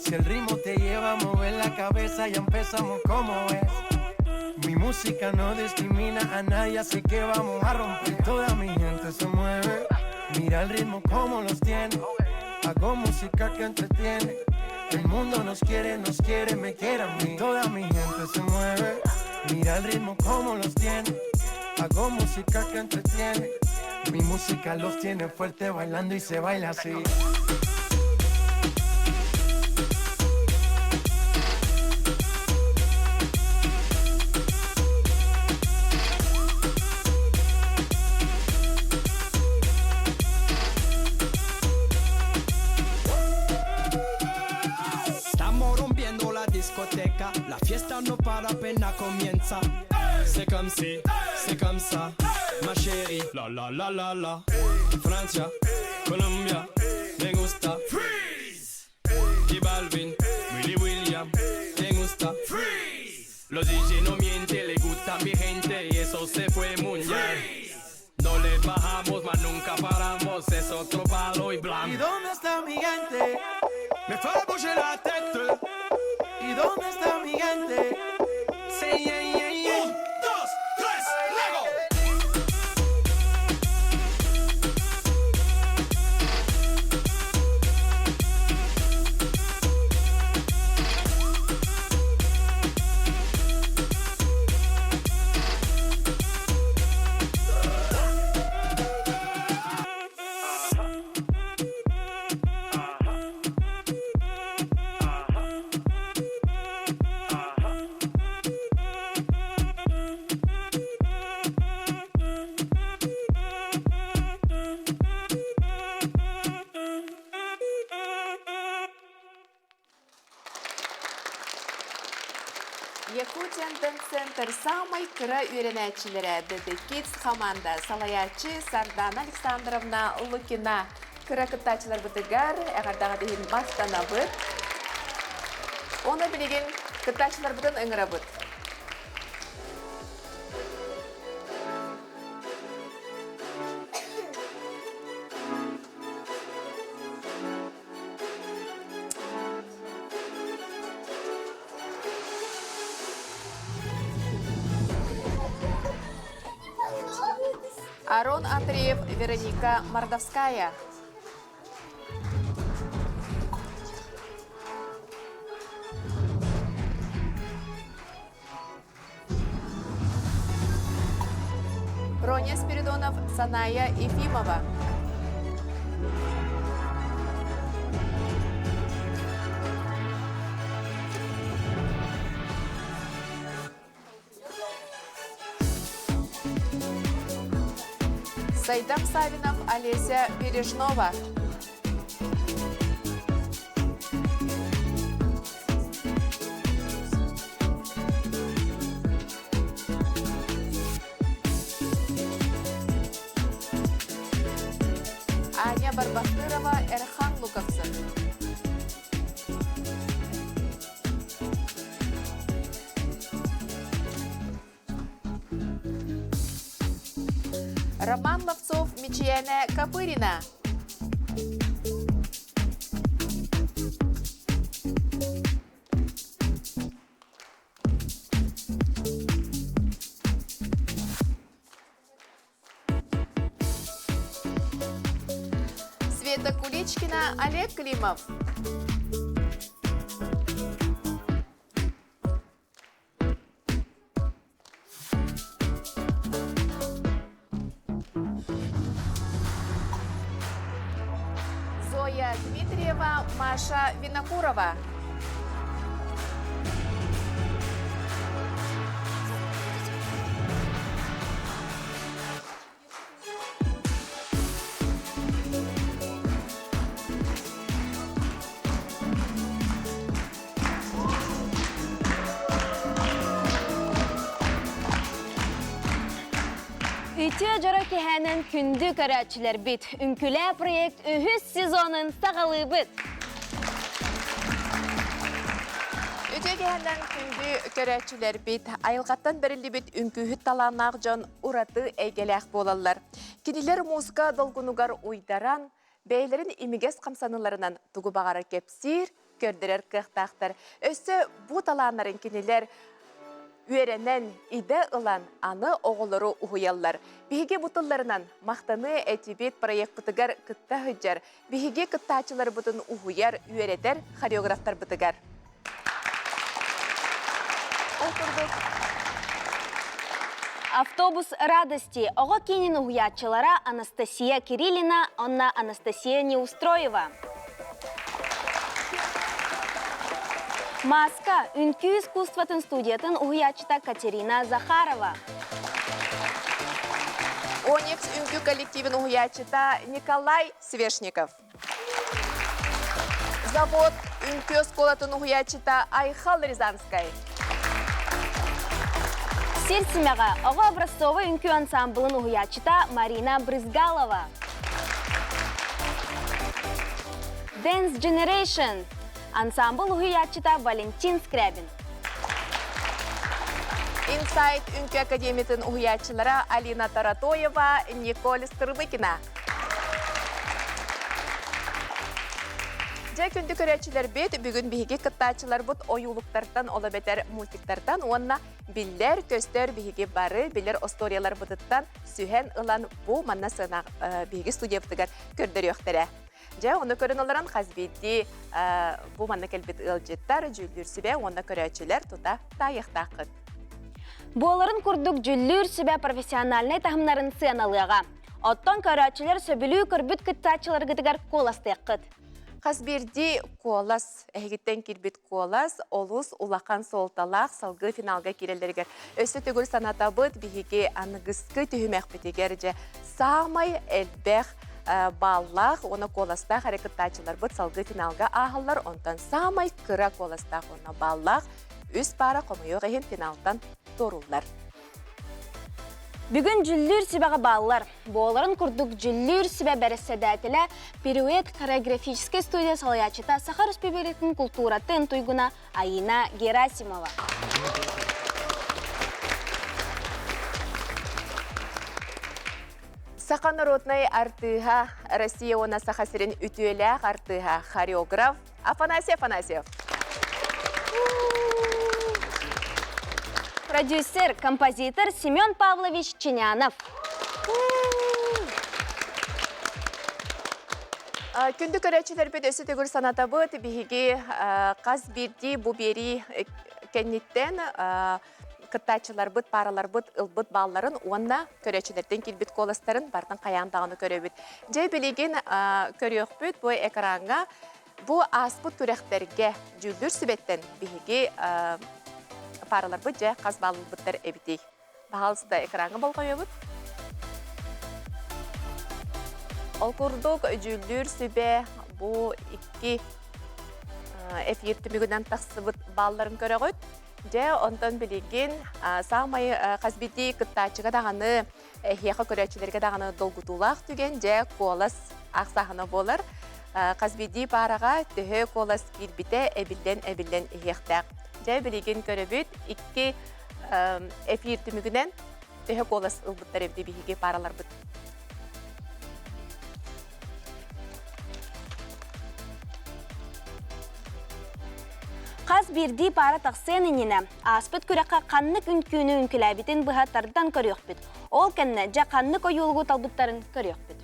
Si el ritmo te lleva a mover la cabeza, ya empezamos como es. Mi música no discrimina a nadie, así que vamos a romper. Toda mi gente se mueve. Mira el ritmo como los tiene. Hago música que entretiene. El mundo nos quiere, me quiere a mí. Toda mi gente se mueve. Mira el ritmo como los tiene. Hago música que entretiene. Mi música los tiene fuerte bailando y se baila así. Estamos rompiendo la discoteca, la fiesta no para apenas comienza. C'est comme si, c'est comme ça, ma chérie. La la la la la. Francia, Colombia, me gusta. Freeze. J Balvin, Willy William, me gusta. Freeze. Los DJ no mienten, le gusta a mi gente y eso se fue muy bien. No le bajamos, mas nunca paramos, es otro palo y blanco. ¿Y dónde está mi gente? Me fait bouger la tête. ¿Y dónde está mi gente? Sí, yeah, yeah, yeah. Un, dos, tres, Lego. Якутиан Dance Center саамай кыра үөрэнээччилэрэ The Kids хамаанда салайааччы Сардана Александровна Лукина кыра кыттааччыларбытыгар эҕэрдэҕит иһин махтанабыт. Оны билигин кыттааччыларбытын ыҥырабыт. Арон Андреев, Вероника Мордовская. Роня Спиридонов, Саная Ефимова. Сайдам Савинов, Олеся Бережнова. Аня Барбахтырова, Эрхан Луковцев. Роман Ловцов, Мичияна Копырина. Света Куличкина, Олег Климов. Зоя Дмитриева, Маша Винокурова. Үтүө дьоро киһээнэн күндү көрөөччүлэрбит, Үҥкүлээ проект үһүс сезонун саҕалыыбыт. Үтүө киһэнэн күндү көрөөччүлэрбит, айылҕаттан бэриллибит үҥкүүһүт талааннаах дьон ураты эйгэлээх буолаллар. Кинилэр музыка долгунугар уйдаран, бэйэлэрин имигэс хамсаныыларынан тугу баҕарар кэпсиир, көрдөрөр кыахтаахтар. Өссө бу талааннарын кинилэр үөрэнэн, идэ ылан аны оҕолору уһуйаллар. Биһиги бу тылларынан махтаныы этибит проекпытыгар кытта сылдьар, биһиги кыттааччыларбытын уһуйар, үөрэтэр хореографтарбытыгар. Ол курдук Автобус радости оҕо киинин уһуйааччылара Анастасия Кириллина уонна Анастасия Неустроева. Маска үҥкүү искусствотын студиятын уһуйааччыта Катерина Захарова. Оникс үҥкүү коллективин уһуйааччыта Николай Свешников. Завод үҥкүү оскуолатын уһуйааччыта Айхал Рязанскай. Сир симэҕэ оҕо образцовай үҥкүү ансамблын уһуйааччыта Марина Брызгалова. Dance Generation ансамбл уһуйааччыта Валентин Скрябин. Инсайт үҥкүү академиятын уһуйааччылара Алина Таратоева, Николь Стрыбыкина. Дьэ, күндү көрөөччүлэрбит, бүгүн биһиги кыттааччыларбыт ойуулуктартан, ол эбэтэр мультиктартан уонна биллэр, көстөр биһиги бары билэр остуоруйаларбытыттан сүһэн ылан бу манна сыана биһиги студиябытыгар көрдөрүөхтэрэ. Дьэ, ону көрөн олорон хас биирдии бу манна кэлбит ыалдьыттар, дьүүллүүр сүбэ уонна көрөөччүлэр тута таайыахтааххыт. Буоларын курдук дьүүллүүр сүбэ профессиональнай таһымнарын сыаналыаҕа. Оттон көрөөччүлэр сөбүлүү көрбүт кыттааччыларгытыгар куоластыаххыт. Хас биирдии куолас, эһигиттэн киирбит куолас олус улахан суолталаах салгыы финалга киирэллэригэр өссө төгүл санатабыт, биһиги аныгыскы түһүмэхпитигэр дьэ саамай элбэх бааллаах уонна куоластаах эрэ кыттааччыларбыт салгыы финалга ааһаллар, онтон саамай кыра куоластаах уонна бааллаах үс паара хомойуох иһин финалтан туоруллар. Бүгүн дьүллүүр сүбэҕэ бааллар. Буоларын курдук дьүллүүр сүбэ бэрэссэдээтэлэ Пируэт хореографическай студия салайааччыта Саха Өрөспүүбүлүкэтин култууратын туйгуна Аина Герасимова. Саха народнай артыыһа, Россия уонна Саха сирин үтүөлээх артыыһа, хореограф Афанасий Афанасьев. Продюсер, композитор Семен Павлович Чинянов. Күндү көрөөччүлэрбит өссө төгүл санатабыт биһиги хас биирдии бу биэрии кэнниттэн кыттааччыларбыт, паараларбыт ылбыт баалларын уонна көрөөччүлэртэн киирбит куоластарын бартан хайаан даҕаны көрөбүт. Дьэ билигин көрүөхпүт бу экраҥҥа Бу ааспыт күрэхтэргэ дьүүллүүр сүбэттэн биһиги паараларбыт дьэ хас бааллыбыттар эбитий? Баһаалыста экраҥҥа болҕойобут. Ол курдук дьүүллүүр сүбэ бу икки эфир түмүгүнэн тахсыбыт баалларын көрөҕүт. Дьэ, онтон билигин саамай хас биирдии кыттааччыга даҕаны эһиэхэ көрөөччүлэргэ даҕаны долгутуулаах түгэн дьэ куолас ахсааһына буолар. Хас биирдии паараҕа төһө куолас киирбитэ эбиллэн-эбиллэн иһиэхтээх. Дьэ билигин көрөбүт икки эфир түмүгүнэн төһө куолас ылбыттар эбити биһиги паараларбыт. Хас биирдии паара тахсыан иннинэ ааспыт күрэххэ ханнык үҥкүүнү үҥкүлээбитин быһа тардан көрүөхпүт. Ол кэннэ дьэ ханнык ойуулугу талбыттарын көрүөхпүт.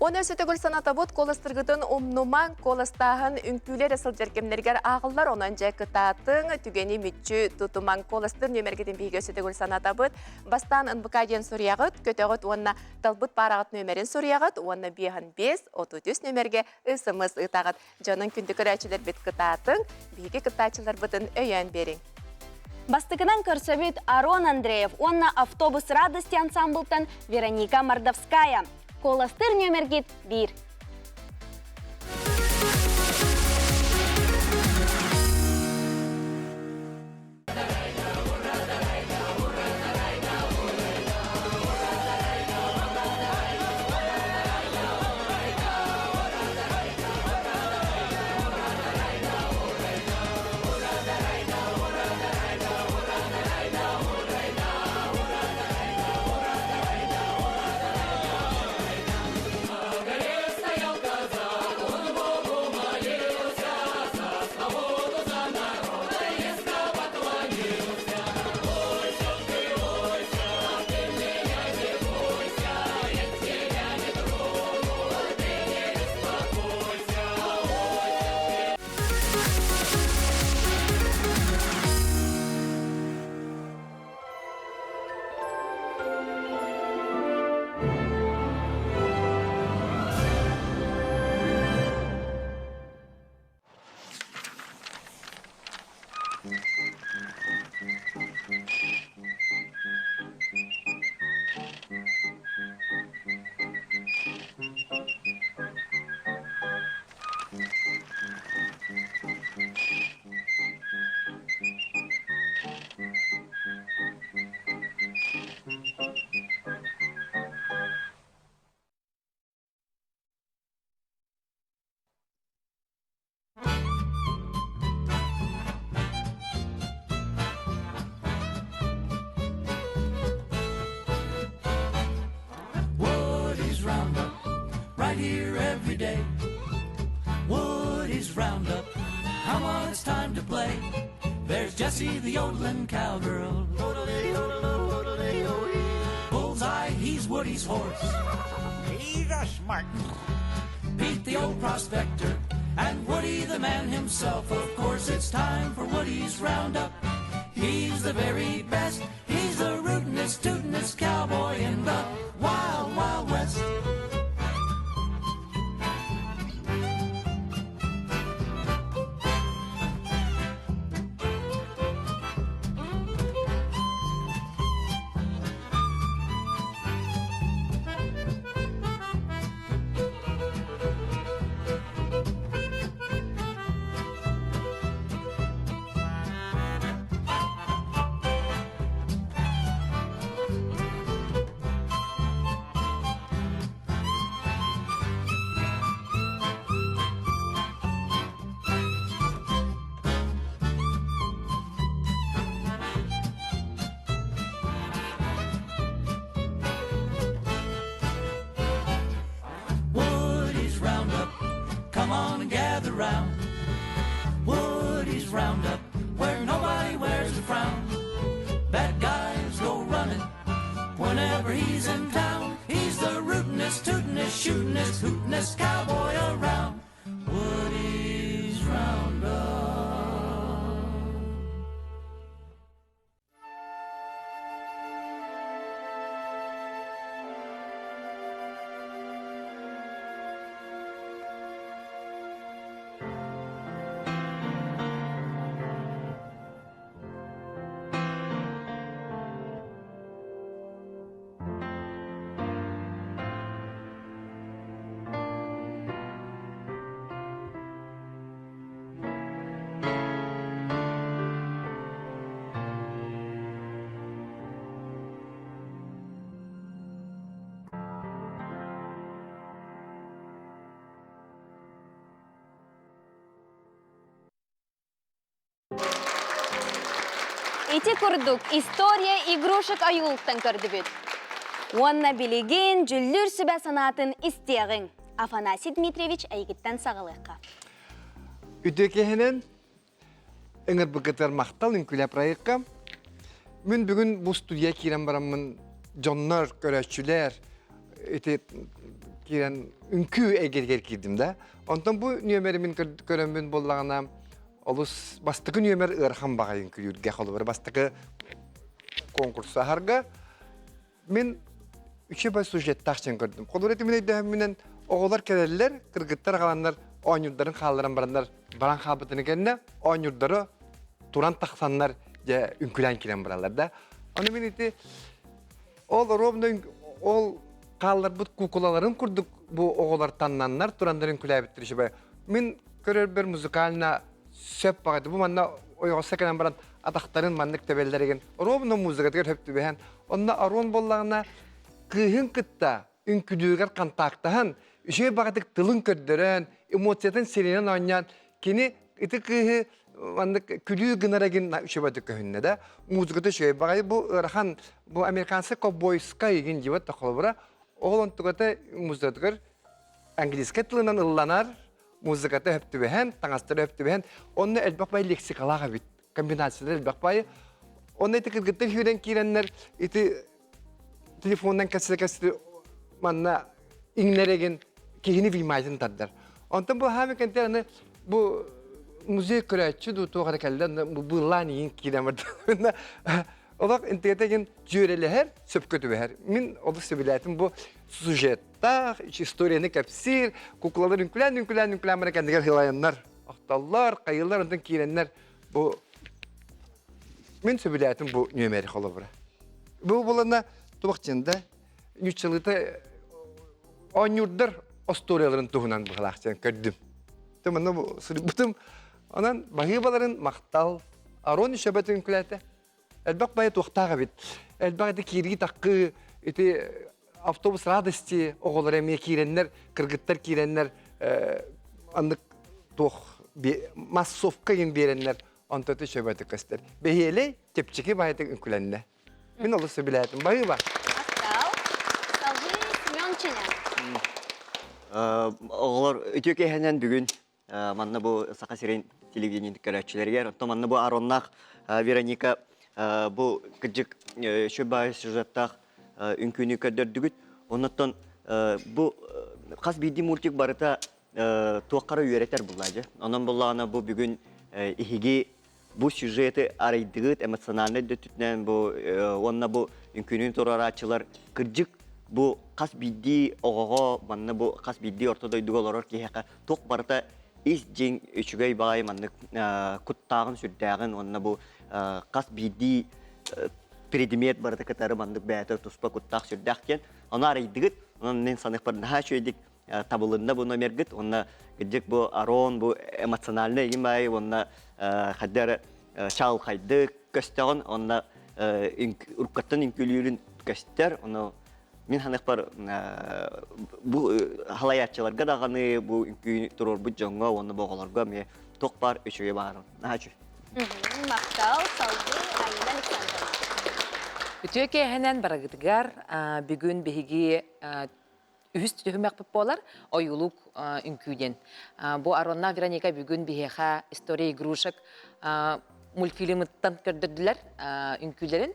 Оны өссө төгүл санатабыт, куоластыргытын умнумаҥ, куоластааһын үҥкүүлэр сылдьар кэмнэригэр ааҕыллар, онон дьэ кытаатыҥ, түгэни мүччү тутумаҥ. Куоластыр нүөмэргитин биһиги өссө төгүл санатабыт. Бастаан НБК диэн суруйаҕыт, көтөҕүт уонна талбыт паараҕыт нүөмэрин суруйаҕыт уонна биэһин биэс, 33 нүөмэргэ СМС ыытаҕыт. Дьонун күндү көрөөччүлэрбит кытаатыҥ, биһиги кыттааччыларбытын өйөөн биэриҥ. Бастакынан көрсөбүт Арон Андреев уонна «Автобус радости» ансамблтан Вероника Мордовская. Куоластыыр нүөмэргит биир. every day. Woody's Roundup, come on, it's time to play. There's Jesse the yodeling cowgirl. Bullseye, he's Woody's horse. He's a smart. Pete the old prospector, and Woody the man himself. Of course, it's time for Woody's Roundup. He's the very best. He's the rootinest, tootinest cowboy in the wild, wild west. Woody's Roundup, come on and gather round. Woody's Roundup, where nobody wears a frown. Bad guys go running whenever he's in town. He's the rootinest, tootinest, shootinest, hootinest cowboy around. Woody's Roundup. Ити курдук история игрушек ойуулуктан көрдүбүт. Уонна билигин дьүллүүр сүбэ санаатын истиэҕиҥ. Афанасий Дмитриевич эйигиттэн саҕалыахха. Үтүө киһинэн ыҥырбыккытыгар махтал үҥкүүлэ проекка. Мин бүгүн бу студия киирэн бараммын дьоннор, көрөөччүлэр ити киирэн үҥкүү эйгэтигэр киирдим да. Онтон бу нүөмэримин көрөммүн буоллаҕына олус бастакы нүөмэр ыарахан баҕайын күлүүргэ холобура бастакы конкурсу аһарга мин үчүгэй сюжеттаах дьэн көрдүм. Холобура ити мин өйдөһөммүнэн оҕолор кэлэллэр, кыргыттар аҕаланнар оонньуурдарын хаалларан бараннар баран хаалбытын кэннэ оонньуурдары туран тахсаннар дьэ үҥкүлээн киирэн бараллар да. Ону мин ити ол ровно ол хаалларбыт куукулаларын курдук бу оҕолор таннаннар тураннар үҥкүлээбиттэр үчүгэй. Мин көрөрбөр музыкально сөп баҕайы. Бу манна ойоҕосто кэлэн баран атахтарын маннык тэбэллэригин ровно музыкатыгар хөп түбэһэн онно Арон буоллаҕына кыыһын кытта үҥкүлүүрүгэр контактаһан үчүгэй баҕатык тылын көрдөрөн эмоциятын сиринэн оонньоон кини ити кыыһы маннык күлүү гынар эгин үчүгэйдик көһүннэ да музыката үчүгэй баҕайы бу ыарахан бу американскай ковбойскай игин дьибат да холобура ол онтугата музыкатыгар английскай тылынан ылланар музыката өп түбэһэн, таҥастара өп түбэһэн, онно элбэх бай лексикалаах эбит, комбинациялар элбэх бай. Онно ити кыргыттар сүүрэн киирэннэр ити телефонунан кэссе-кэссе манна иҥнэрэгин киһини внимательно тардар. Онтон бу хаами кэнтэ аны бу музей көрөөччү дуу туох эрэ кэллэ бу быыллаан иин киирэн барда. Олох интегетеген дьүөрэлэһэр, сөпкө түбэһэр. Мин олус сөбүлээтим бу сюжеттаах, историяны кэпсиир, куклалар үҥкүлээн, үҥкүлээн, үҥкүлээн баран кэннигэр хилайаннар, охтоллор, хайылар, онтон киирэннэр бу мин сөбүлээтим бу нүөмэри холобура. Бу булана туох да ньуччалыыта оонньуурдар остуоруйаларын туһунан быһалаах диэн көрдүм. Манна суруйбутум. Онон баһыыбаларын махтал Арон Шөбөт үҥкүлээтэ. Элбэх байа туохтаах эбит. Элбэх ити киирии таккыы, ити автобус радости оҕолор эмиэ киирэннэр, кыргыттар киирэннэр аннык туох массовка иин биэрэннэр онтото шөбөтү көстөр. Бэһиэлэй чэпчэки баайытык үҥкүлэннэ. Мин олус сөбүлээтим. Баһыыба. Махтал. Салгыы Семен Чиня. Оҕолор үтүө киэһэнэн бүгүн манна бу Саха сирин телевидениетин көрөөччүлэригэр, оттон манна бу Ароннаах Вероника бу кырдьык үчүгэй сюжеттаах үҥкүүнү көрдөрдүгүт. Оннуттан бу хас биирдии мультик барыта туоххара үөрэтэр булла дьэ. Онон буллаҕына бу бүгүн иһиги бу сюжеты арыйдыгыт эмоциональнай да өттүнэн бу уонна бу үҥкүүнүн туруорааччылар кырдьык бу хас биирдии оҕоҕо манна бу хас биирдии орто дойдуга олорор киһиэхэ туох барыта ис дьиҥ үчүгэй баҕайы маннык куттааҕын сүрдээҕин уонна бу хас биирдии предмет барыта кытары маннык бэйэтэ туспа куттаах сүрдээх диэн ону арыйдыгыт онон мин саныахпар наһаа үчүгэйдик табылынна бу номергыт уонна кырдьык бу Арон бу эмоциональный игин баайы уонна хайда эрэ чаҕылхайдык көстөҕүн уонна уруккаттан үҥкүүлүүрүн көстөр ону мин ханыахпар бу халайааччыларга даҕаны бу үҥкүү туруорбут дьоҥҥо уонна бу оҕолорго эмиэ туох баар үчүгэй баарын наһаа үчүгэй. Махтал, салгыы Айна Александровна. Үтүө киэһэнэн барыгытыгар бүгүн биһиги үһүс түһүмэхпит буолар ойуулук үҥкүү диэн. Бу Аронна Вероника бүгүн биһиэхэ «История игрушек» мультфильмыттан көрдөрдүлэр үҥкүүлэрин.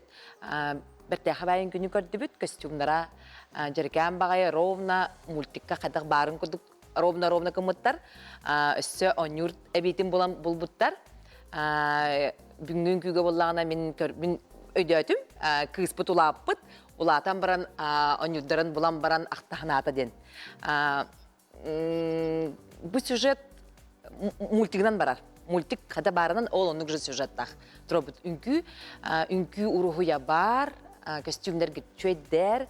Бэртээхэ баай үҥкүүнү көрдүбүт, костюмнара дьэрикээн баҕайы ровно мультикка хайдах баарын курдук ровно-ровно кыммыттар. Өссө оонньуур эбиитин булан булбуттар. Бүгүҥҥү үҥкүүгэ буоллаҕына мин мин өйдөөтүм, кыыспыт улааппыт, улаатан баран оонньуурдарын булан баран ахтаһынаата диэн. Бу сюжет мультигынан барар. Мультик хата баарынан ол оннук же сюжеттаах. Туробут үҥкүү, үҥкүү уруһуйа баар, костюмнар үчүгэйдэр,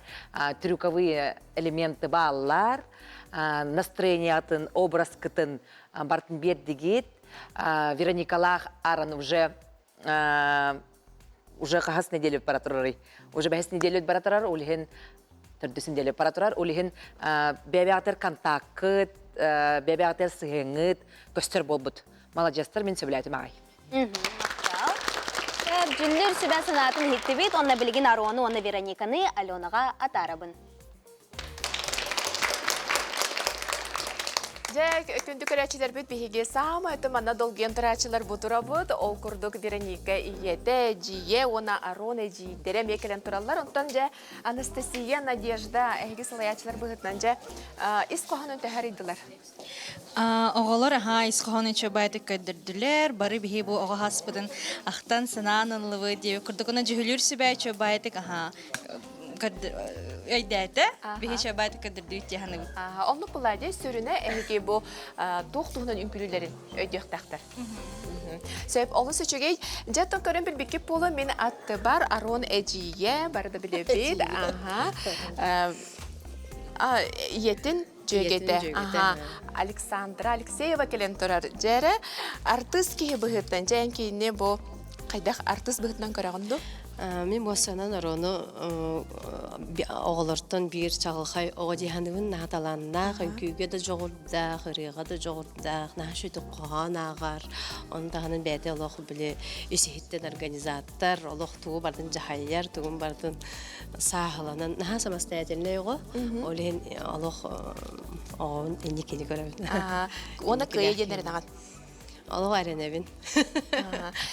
трюковые элементы бааллар, настроениятын, образкытын бартын биэрдигит. Вероникалаах Аран уже уже хас неделя бара турарый. Уже бэһис неделя бара турар, ол иһин төрдүс неделя бара турар, ол иһин бэбэҕитэр контаккыт, бэбэҕитэр сыһыаҥҥыт көстөр буолбут. Маладьыастар, мин сөбүлээтим аҕай. Дьүллүр сүбэ санаатын иһиттибит, онно билигин Арону уонна Верониканы Аленаҕа атаарабын. Дьэ, күндү көрөөччүлэрбит биһиги саамай манна долгуйан турааччылар бу турабыт. Ол курдук Вероника ийэтэ, эдьиийэ уонна Арон эдьиийдэрэ эмиэ кэлэн тураллар. Онтон дьэ Анастасия, Надежда эһиги салайааччылар быһыытынан дьэ ис хоһоонун төһө арыйдылар? Оҕолор аһаа ис хоһоонун үчүгэйдик көрдөрдүлэр. Бары биһи бу оҕо хаспытын ахтан санаан ыллыбыт диэбит курдук. Онон дьүһүлүүр сүбэ үчүгэйдик аһаа өйдөөтө. Биһи үчүгэйдик көрдөрдүбүт дии саныыбыт. Оннук буолла сүрүнэ эһиги бу туох туһунан үҥкүүлүүлэрин өйдүөхтээхтэр. Сөп, олус үчүгэй. Дьэ, оттон көрөн билбиккит буолуо, мин аттыбар Арон эдьиийэ, бары да билэбит. Аха. Ийэтин дьүөгэтэ. Аха. Александра Алексеева кэлэн турар. Дьэрэ, артыыс киһи быһыытынан, дьэ, эн кинини бу хайдах артыыс быһыытынан көрөҕүн дуу? Мин буоссанан орону оҕолортон биир чаҕылхай оҕо дии саныыбын наһаа талааннаах, үҥкүүгэ да дьоҕурдаах, ырыаҕа да дьоҕурдаах, наһаа үчүгэй хоһоон ааҕар. Ону таһынан бэйэтэ олох били ис-иһиттэн организатор, олох тугу барытын дьаһайар, тугун барытын сааһыланан наһаа самостоятельнай оҕо. Ол иһин олох оҕобун инникини көрөбүн. Уонна кыайа диэн эрэнэҕин? Олох эрэнэбин.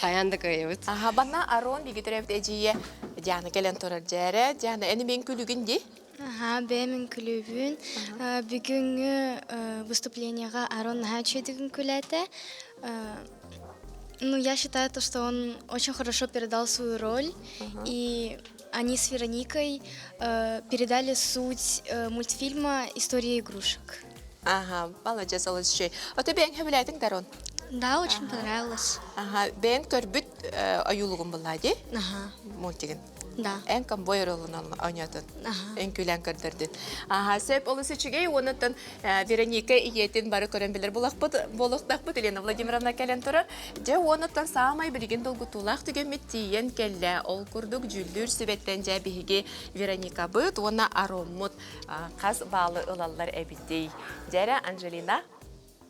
Хайаан да кыайабыт. Аха, банна Арон биги төрөбүт эдьиийэ Диана кэлэн турар дьээрэ. Диана, эни мен күлүгүн ди? Аха, бэйэм күлүүбүн. Бүгүҥҥү выступлениеҕа Арон наһаа үчүгэйдик күлээтэ. Ну, я считаю, то, что он очень хорошо передал свою роль, и они с Вероникой передали суть мультфильма «История игрушек». Ага, молодец, олус үчүгэй. Ото бэйэҥ сөбүлээтиҥ Дарон? Да, очень понравилось. Ага, бэйэн көрбүт ойуулугун булла дии? Ага. Мультигин. Да. Эн комбой ролун оонньоотун. Ага. Үҥкүүлээн көрдөрдүн. Аха, сөп олус үчүгэй. Уонуттан Вероника ийэтин бары көрөн билэр булахпыт, буолуохтаахпыт Елена Владимировна кэлэн турар. Дьэ, уонуттан саамай билигин долгутуулаах түгэммит тиийэн кэллэ. Ол курдук дьүүллүүр сүбэттэн дьэ биһиги Вероникабыт уонна Ароммут хас баалы ылаллар эбитий? Дьэрэ, Анжелина?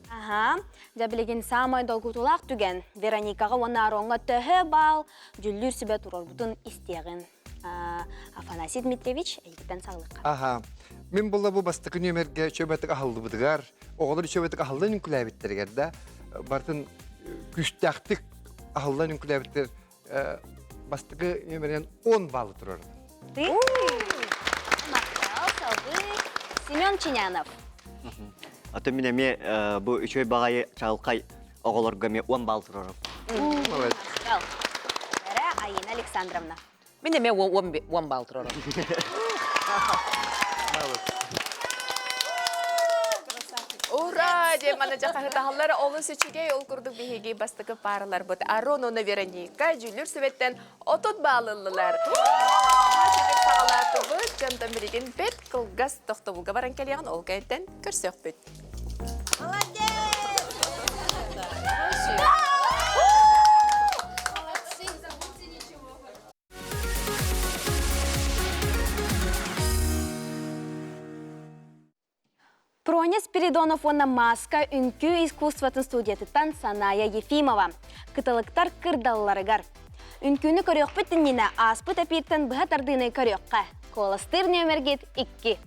Аха, дьэ билигин саамай долгутуулаах түгэн Вероникаҕа уонна Ароҥҥа төһө баал дьүллүүр сүбэ туруорбутун истиэҕин. Афанасий Дмитриевич, эйгиттэн саҕалыахха. Аха. Мин була бу бастакы нүөмэргэ чөбөтүк аһыллыбытыгар, оҕолор чөбөтүк аһыллан үҥкүлээбиттэригэр да, бартын күүстээхтик аһыллан үҥкүлээбиттэр бастакы нүөмэринэн 10 баллы турар. Махтал, салгыы Семен Чинянов. Атын мин эмиэ бу үчүгэй баҕайы чаҕылхай оҕолорго эмиэ 10 балл турарым. Махтал. Эрэ Айина Александровна. Мин эмиэ 10 балл турарым. Ура! Диэн маны дьахаһытаһаллар олус үчүгэй. Ол курдук биһиги бастакы паараларбыт Арон уонна Вероника дьүүллүүр сүбэттэн 30 баал ыллылар. Саҕалаатыбыт. Дьонтон билигин бэрт кылгас тохтобулга баран кэлиэҕин ол кэнниттэн көрсүөхпүт. Проня Спиридонов уонна Маска үҥкүү искусствотын студиятыттан Саная Ефимова кыталыктар кырдалларыгар. Үҥкүүнү көрүөхпүт иннинэ ааспыт эпииртэн быһа тардыыны көрүөххэ. Куоластыыр нүөмэргит 2.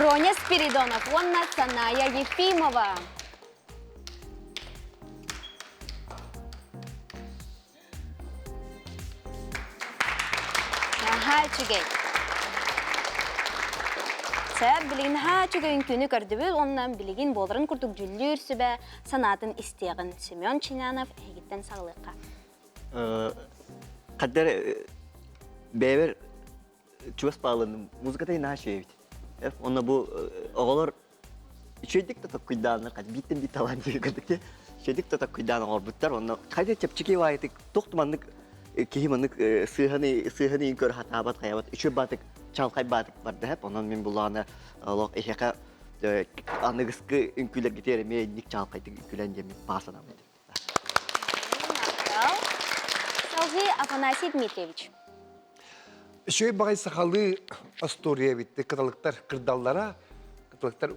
Проня Спиридонов уонна Саная Ефимова. Наһаа үчүгэй. Сөп, билигин наһаа үчүгэй үҥкүүнү көрдүбүт уонна билигин буоларын курдук дьүллүүр сүбэ санаатын истиэҕин Семен Чинянов эһигиттэн саҕалыахха. Хаддар бэйэбэр чугас баалын музыката наһаа үчүгэй эбит. Онно бу оҕолор үчүгэйдик да токкуйдааннар, бииртэн биир талаан диэки көрдүк үчүгэйдик да токкуйдаан оҥорбуттар. Онно хайда чэпчэки баайытык туох да маннык киһи маннык сыыһаны сыыһаны иин көрө хатаабат хайабат үчүгэй баатык чалхай баатык барда хэп. Онон мин булааны олох иһэхэ аныгыскы үҥкүүлэргитигэр эмиэ инник чалхайдык үҥкүүлэн диэммин баа санаабыт. Салгыы Афанасий Дмитриевич. Үчүгэй баҕай сахалыы остуоруйа эбит. Кыталыктар кырдаллара, кыталыктар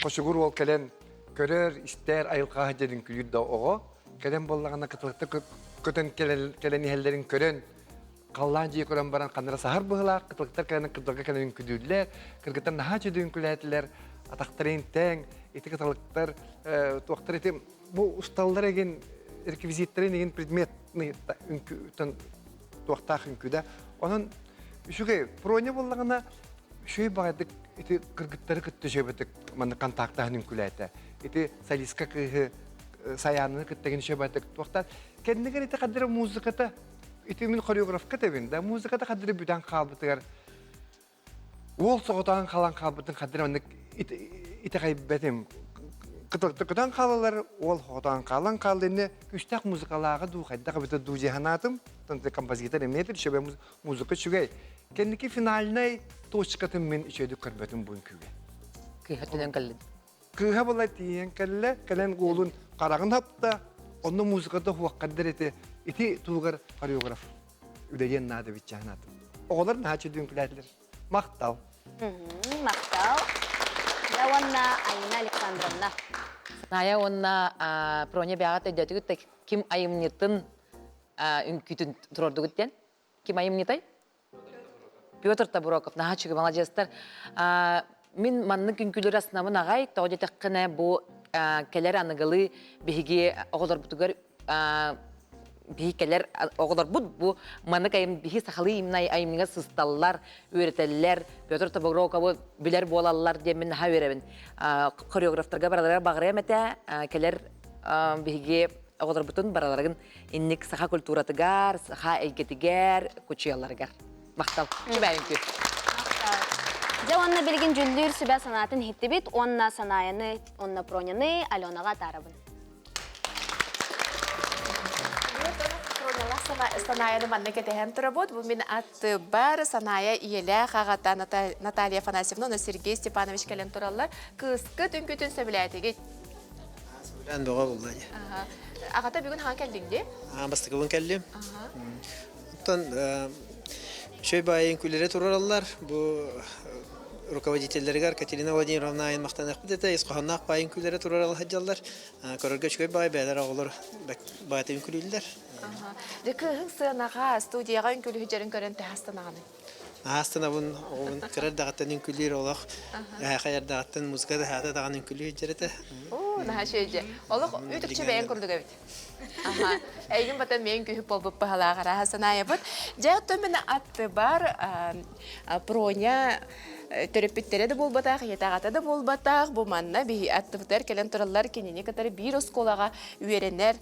хошугур уол кэлэн көрөр, истэр, айылҕаһа дьэрин күлүүр да оҕо. Кэлэн буоллаҕына кыталыктар көтөн кэлэн иһэллэрин көрөн, халлаан дьиэ көрөн баран ханнара саһар быһылаах, кыталыктар кэлэн кырдалга кэлэн үҥкүдүүллэр, кыргыттар наһаа үчүгэй үҥкүлээтилэр, атахтарын тэҥ, ити кыталыктар туохтар ити бу усталлар эгин реквизиттэрин игин предметный үҥкүүтэн туохтаах үҥкүүдэ. Онон үчүгэй проня буоллаҕына үчүгэй баҕайдык ити кыргыттары кытта үчүгэйдик маннык контактаһан үҥкүлээтэ. Ити солистка кыыһы Саяныны кытта гин үчүгэйдик туохтаан кэннигэр ити хаддара музыката ити мин хореографка тэбин да музыката хаддара бүтэн хаалбытыгар Уол соҕотоон халан хаалбытын хаддыр маннык итэҕэйбэтим. Кытылтыкытан хаалалар, уол соҕотоон хаалан хаалла иннэ күүстээх музыкалааҕа дуу, хайдах эбитэ дуу дии санаатым. Композитор эмиэ үчүгэй музыка үчүгэй. Кэнники финальнай точкатын мин үчүгэйдик көрбөтүм бу үҥкүүгэ. Кыыһа түнэн кэллин. Кыыһа була тиийэн кэллэ, кэлэн уолун хараҕын хапта, онно музыката хуоххардыр ити, ити туһугар хореограф үлэлиэн наада эбит чаһынаатым. Оҕолор наһаа үчүгэй Махтал. Махтал. Да уонна Айна Александровна. Ная уонна Проня бэҕэт өйдөтүгүт да ким айымньытын үҥкүүтүн туруордугут диэн? Ким айымньытай? Петр Табуроков, наһаа үчүгэй маладьыастар. Мин маннык үҥкүүлэр астынабын аҕай, тоҕо диэтэххинэ бу кэлэр аныгылыы биһиги оҕолорбутугар биһи кэлэр оҕолорбут бу маннык айым биһи сахалыы именно айымньыга сысталлар, үөрэтэллэр, Петр Табуроковы билэр буолаллар диэн мин наһаа үөрэбин. Хореографтарга бараларыгар баҕарыам этэ, кэлэр биһиги оҕолорбутун бараларын инник саха культуратыгар, саха эйгэтигэр, кучуйалларыгар. Махтал. Үчүгэй Дьэ уонна билигин дьүллүүр сүбэ санаатын иһиттибит уонна Санаайаны, уонна Проняны Аленаҕа атаарабын. Санаайаны манна кэтэһэн турабыт. Бу мин аттыбар Санаайа ийэлээх аҕата Наталья Афанасьевна уонна Сергей Степанович кэлэн тураллар. Кыыскыт үҥкүүтүн сөбүлээтигит? Сөбүлээн бөҕө булла дии. Аҕата бүгүн хаһан кэллиҥ дии? Бастакыбын кэллим. Оттон үчүгэй баайын күлэрэ турараллар. Бу руководителлэригэр Катерина Владимировна айын махтаныахпыт этэ. Ис хоһоонноох баайын күлэрэ турарал сылдьаллар. Көрөргө үчүгэй баай бэйэлэр оҕолор баайтын күлүүллэр. Дьэ кыыһыҥ сыанаҕа студияҕа үҥкүүлүһүдьэрин көрөн тэһастанаҕыный? Аастанабын оҕобун кыра эрдэҕиттэн үҥкүүлүүр олох эһээхэй эрдэҕиттэн музыка да хаата даҕаны үҥкүүлүү сылдьар этэ. Оо, наһаа үчүгэй Олох үтүкчү бэйэҥ курдук эбит. Аха. Эйигин батан миэн күһүп буолбут баһалаах арааһа санаайабыт. Дьэ, оттон мин аттыбар Проня төрөппүттэрэ да буолбатах, ийэтэ-аҕата да буолбатах, бу манна биһи аттыбытыгар кэлэн тураллар кинини кытары биир оскуолаҕа үөрэнэр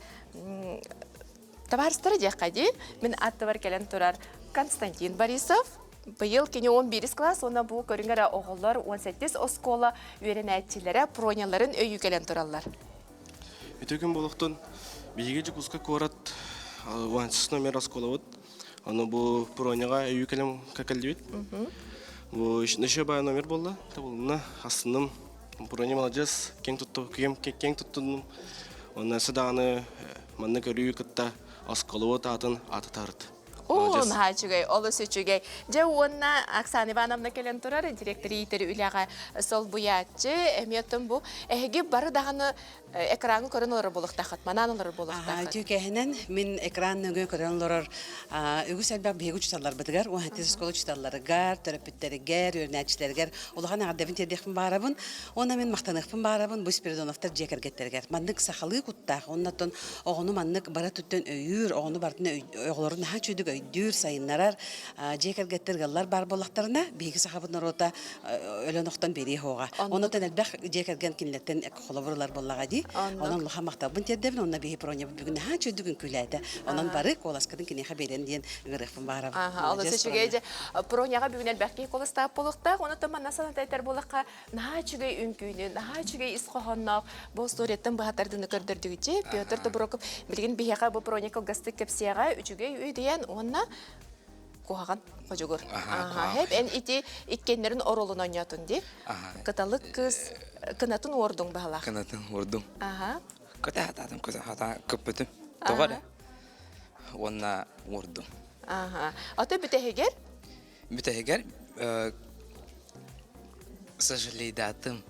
Табаарыстара диэххэ дии, мин аттыбар кэлэн турар Константин Борисов. Быйыл кини 11 класс уонна бу көрүҥ эрэ оҕолор 18 оскуола үөрэнээччилэрэ проняларын өйүү кэлэн тураллар. Үтүө күн буолуохтун. Биһиги Дьокуускай куорат 18 номер оскуолабыт. Ону бу проняҕа өйүү кэлэн кэллибит. Бу еще баа номер буолла. Табылынна, астынным. Проня маладьыас, киэҥ тутту, киэҥ туттуннум. Онно өссө даҕаны манна көрүү кытта осколобут аатын аататарыт. Оо, наһаа үчүгэй, олус үчүгэй. Дьэ уонна Оксана Ивановна кэлэн турар, директор иитэр үлэҕэ солбуйааччы. Эмиэ оттон бу эһиги бары даҕаны экраны көрөн олорор буолуохтааххыт, манаан олорор буолуохтааххыт. Үтүөкэһинэн мин экран нөҥүө көрөн олорор үгүс элбэх биһиги учууталларбытыгар, уонна оскуола учууталларыгар, төрөппүттэригэр, үөрэнээччилэригэр улахан эҕэрдэбин тиэрдиэхпин баҕарабын. Уонна мин махтаныахпын баҕарабын бу Спиридоновтар дьиэ кэргэттэригэр. Маннык сахалыы куттаах, оннотон оҕону маннык бары өттүттэн өйүүр, оҕону барытын оҕолору наһаа үчүгүйдүк өйдүүр, сайыннарар дьиэ кэргэттэр ыаллар баар буоллахтарына, биһиги сахабыт норуота өлөн охтон биэриэ суоҕа. Оннотон элбэх дьиэ кэргэн кинилэртэн холобур ылар буоллаҕа дии. Онон улахан махталбын тиэрдэбин уонна биһи Пронябыт бүгүн наһаа үчүгүйдүк үҥкүүлээтэ. Онон бары куоласкытын киниэхэ биэрэн диэн ыҥырыахпын баҕарабын. Олус үчүгэй дьэ. Проняҕа бүгүн элбэх киһи куоластаах буолуохтаах. Онон манна саната этэр буоллахха, наһаа үчүгэй үҥкүүнү, наһаа үчүгэй ис хоһоонноох бу историяттан быһа тардыны көрдөрдүгүччи. Петр Тобуроков билигин биһиэхэ бу Проня кылгастык кэпсиэҕэ үчүгэй үүйдүйэн уонна куһаҕан ходьугур. Аха, эн ити иккеннерин оролун оонньоотун ди. Кыталык кыз кынатын уордуҥ баһалаах. Кынатын уордум. Аха. Көтө хатаатым, көтө хата көппүтүм. Тоҕо эрэ. Уонна уордум. Аха. Ото бүтэһигэр? Бүтэһигэр сожалейдаатым.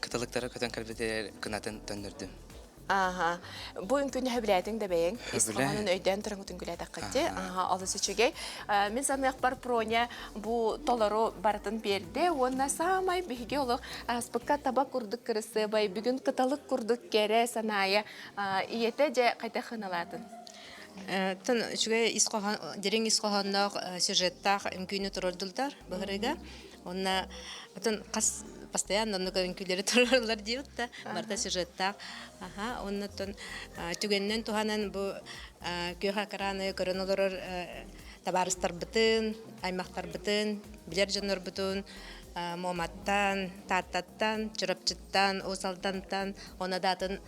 Кыталыктара көтөн кэлбитигэр кынатын төннөрдүм. Ааха. Бу үҥкүүнү сөбүлээтиҥ да бэйэҥ. Ис хоһоонун өйдөөн туран үҥкүүлээтэххит. Ааха, олус үчүгэй. Мин саныахпар Проня бу толору барытын биэрдэ уонна саамай биһиги олох ааспыкка таба курдук кырасыабай, бүгүн кыталык курдук кэрэ санаайа ийэтэ дьэ хайдах ыналаатын? Тон үчүгэй ис хоһоон, дириҥ ис хоһоонноох сюжеттаах үҥкүүнү туруордулар быһырыга. Уонна отон хас постоянно оннук үҥкүүлэри туруораллар диэбит да барыта сюжеттаах. Аха, уонна оттон түгэнинэн туһанан бу күөх экраны көрөн олорор табаарыстарбытын, аймахтарбытын, билэр дьоннорбутун Муоматтан, Тааттаттан, Чурапчыттан, Уус Алдантан, уонна да атын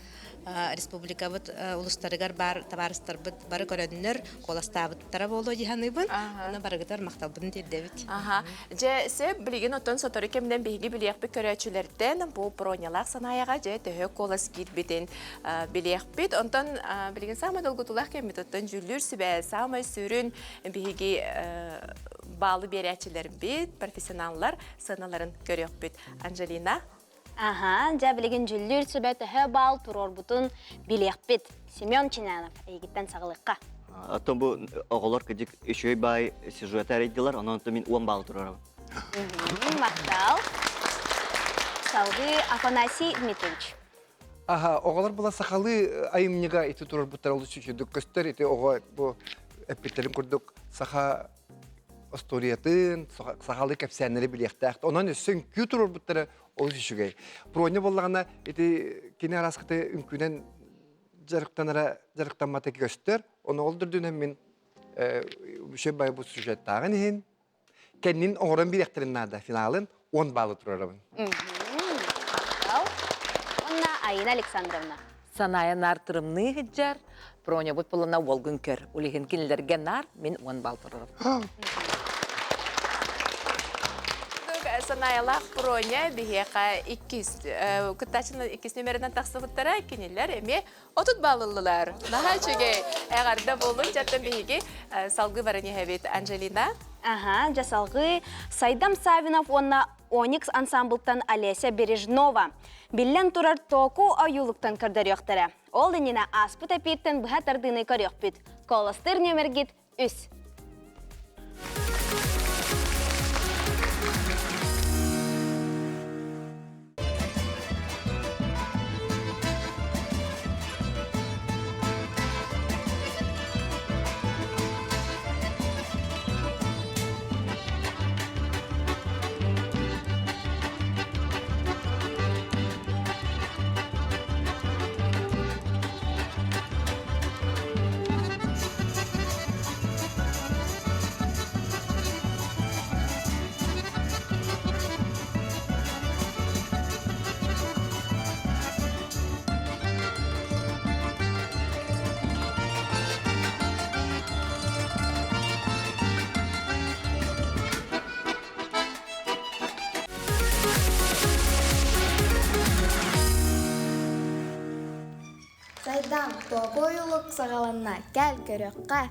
республикабыт улустарыгар баар табаарыстарбыт бары көрөннөр куоластаабыттара буолуо дии саныыбын. Онно барыгытыгар махталбытын тиэрдэбит. Аха. Дьэ, сөп, билигин оттон сотору кэминэн биһиги билиэхпит көрөөччүлэртэн бу бронялаах санаайаҕа дьэ төһө куолас киирбитин билиэхпит. Онтон билигин саамай долгутуулаах кэммит оттон дьүүллүүр сүбэ саамай сүрүн биһиги баалы биэрээччилэрбит, профессионаллар сыаналарын көрүөхпүт. Анжелина, Аха, дьэ билигин дьүллүүр сүбэ төһө баал туруорбутун билиэхпит. Семен Чинанов, эйигиттэн саҕалыахха. Оттон бу оҕолор кыдьык үчүгэй баай сюжеты арыйдылар, онон мин 10 балл туруорабын. Махтал. Салгыы Афанасий Дмитриевич. Аха, оҕолор була сахалыы айымньыга ити туруорбуттар олус үчүгүйдүк көстөр. Ити оҕо бу эппиттэрин курдук саха остуоруйатын, сахалыы кэпсээннэри билиэхтээх. Онон өссө үҥкүү туруорбуттара олус үчүгэй. Проня буоллаҕына ити кини араскыты үҥкүүнэн дьарыктанара дьарыктаммата көстөр. Ону ол үрдүнэн мин үчүгэй байбыт сюжеттааҕын иһин кэннин оҥорон биэриэхтэрин наада финалын 10 баллы турарабын. Уонна Айина Александровна. Санаайа наар тырымныы сылдьар, Пронябыт булана уолгун көр. Улиһин кинилэргэ наар мин 10 балл турарым. Санаайалаах Проня биһиэхэ иккис кыттааччыны иккис нүмеринэн тахсыбыттара кинилэр эмиэ 30 балл ыллылар. Наһаа үчүгэй. Эҕэрдэ буоллун. Дьэттэн биһиги салгыы баран иһэбит. Анжелина. Аха, дьэ салгыы Сайдам Савинов уонна Оникс ансамблтан Олеся Бережнова. Биллэн турар Току ойуулуктан көрдөрүөхтэрэ. Ол иннинэ ааспыт эпииртэн быһа тардыыны көрүөхпүт. Колостыр нүөмэргит үс. Сайдам, тоҕо ойулук саҕаланна, кэл көрүөххэ.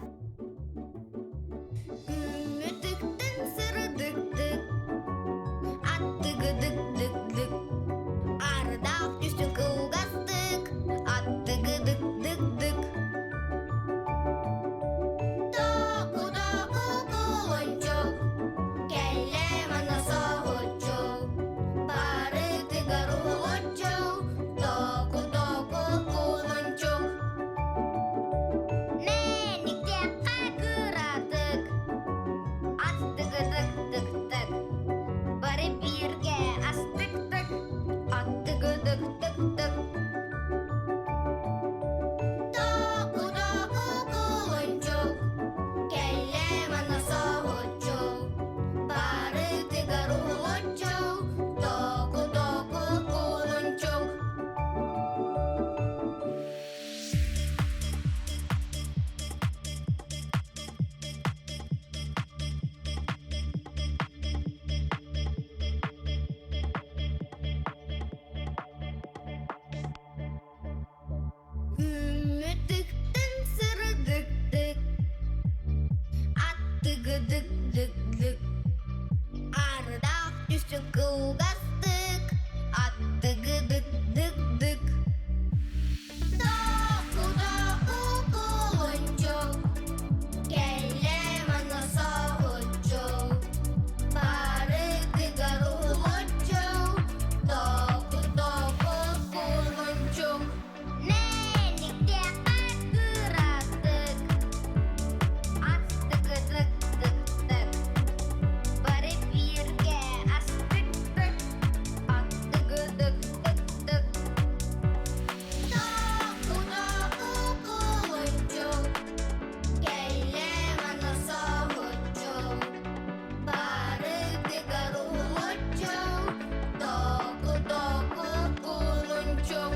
Күммүтүктэн сырдыктык, аттыгыдык-дык-дык, Ардаах түсү кылгастык, аттыгыдык-дык-дык. Току-току кулунчук, кэллэ манна соһуччу, барытыгар уһулуччу, току-току кулунчук. Мэниктээх кыратык, аттыгыдык-дык-дык, бары бииргэ астыктык, аттыгыдык-дык-дык. Току-току кулунчук, кэллэ манна соһуччу, барытыгар уһулуччу, току-току кулунчук.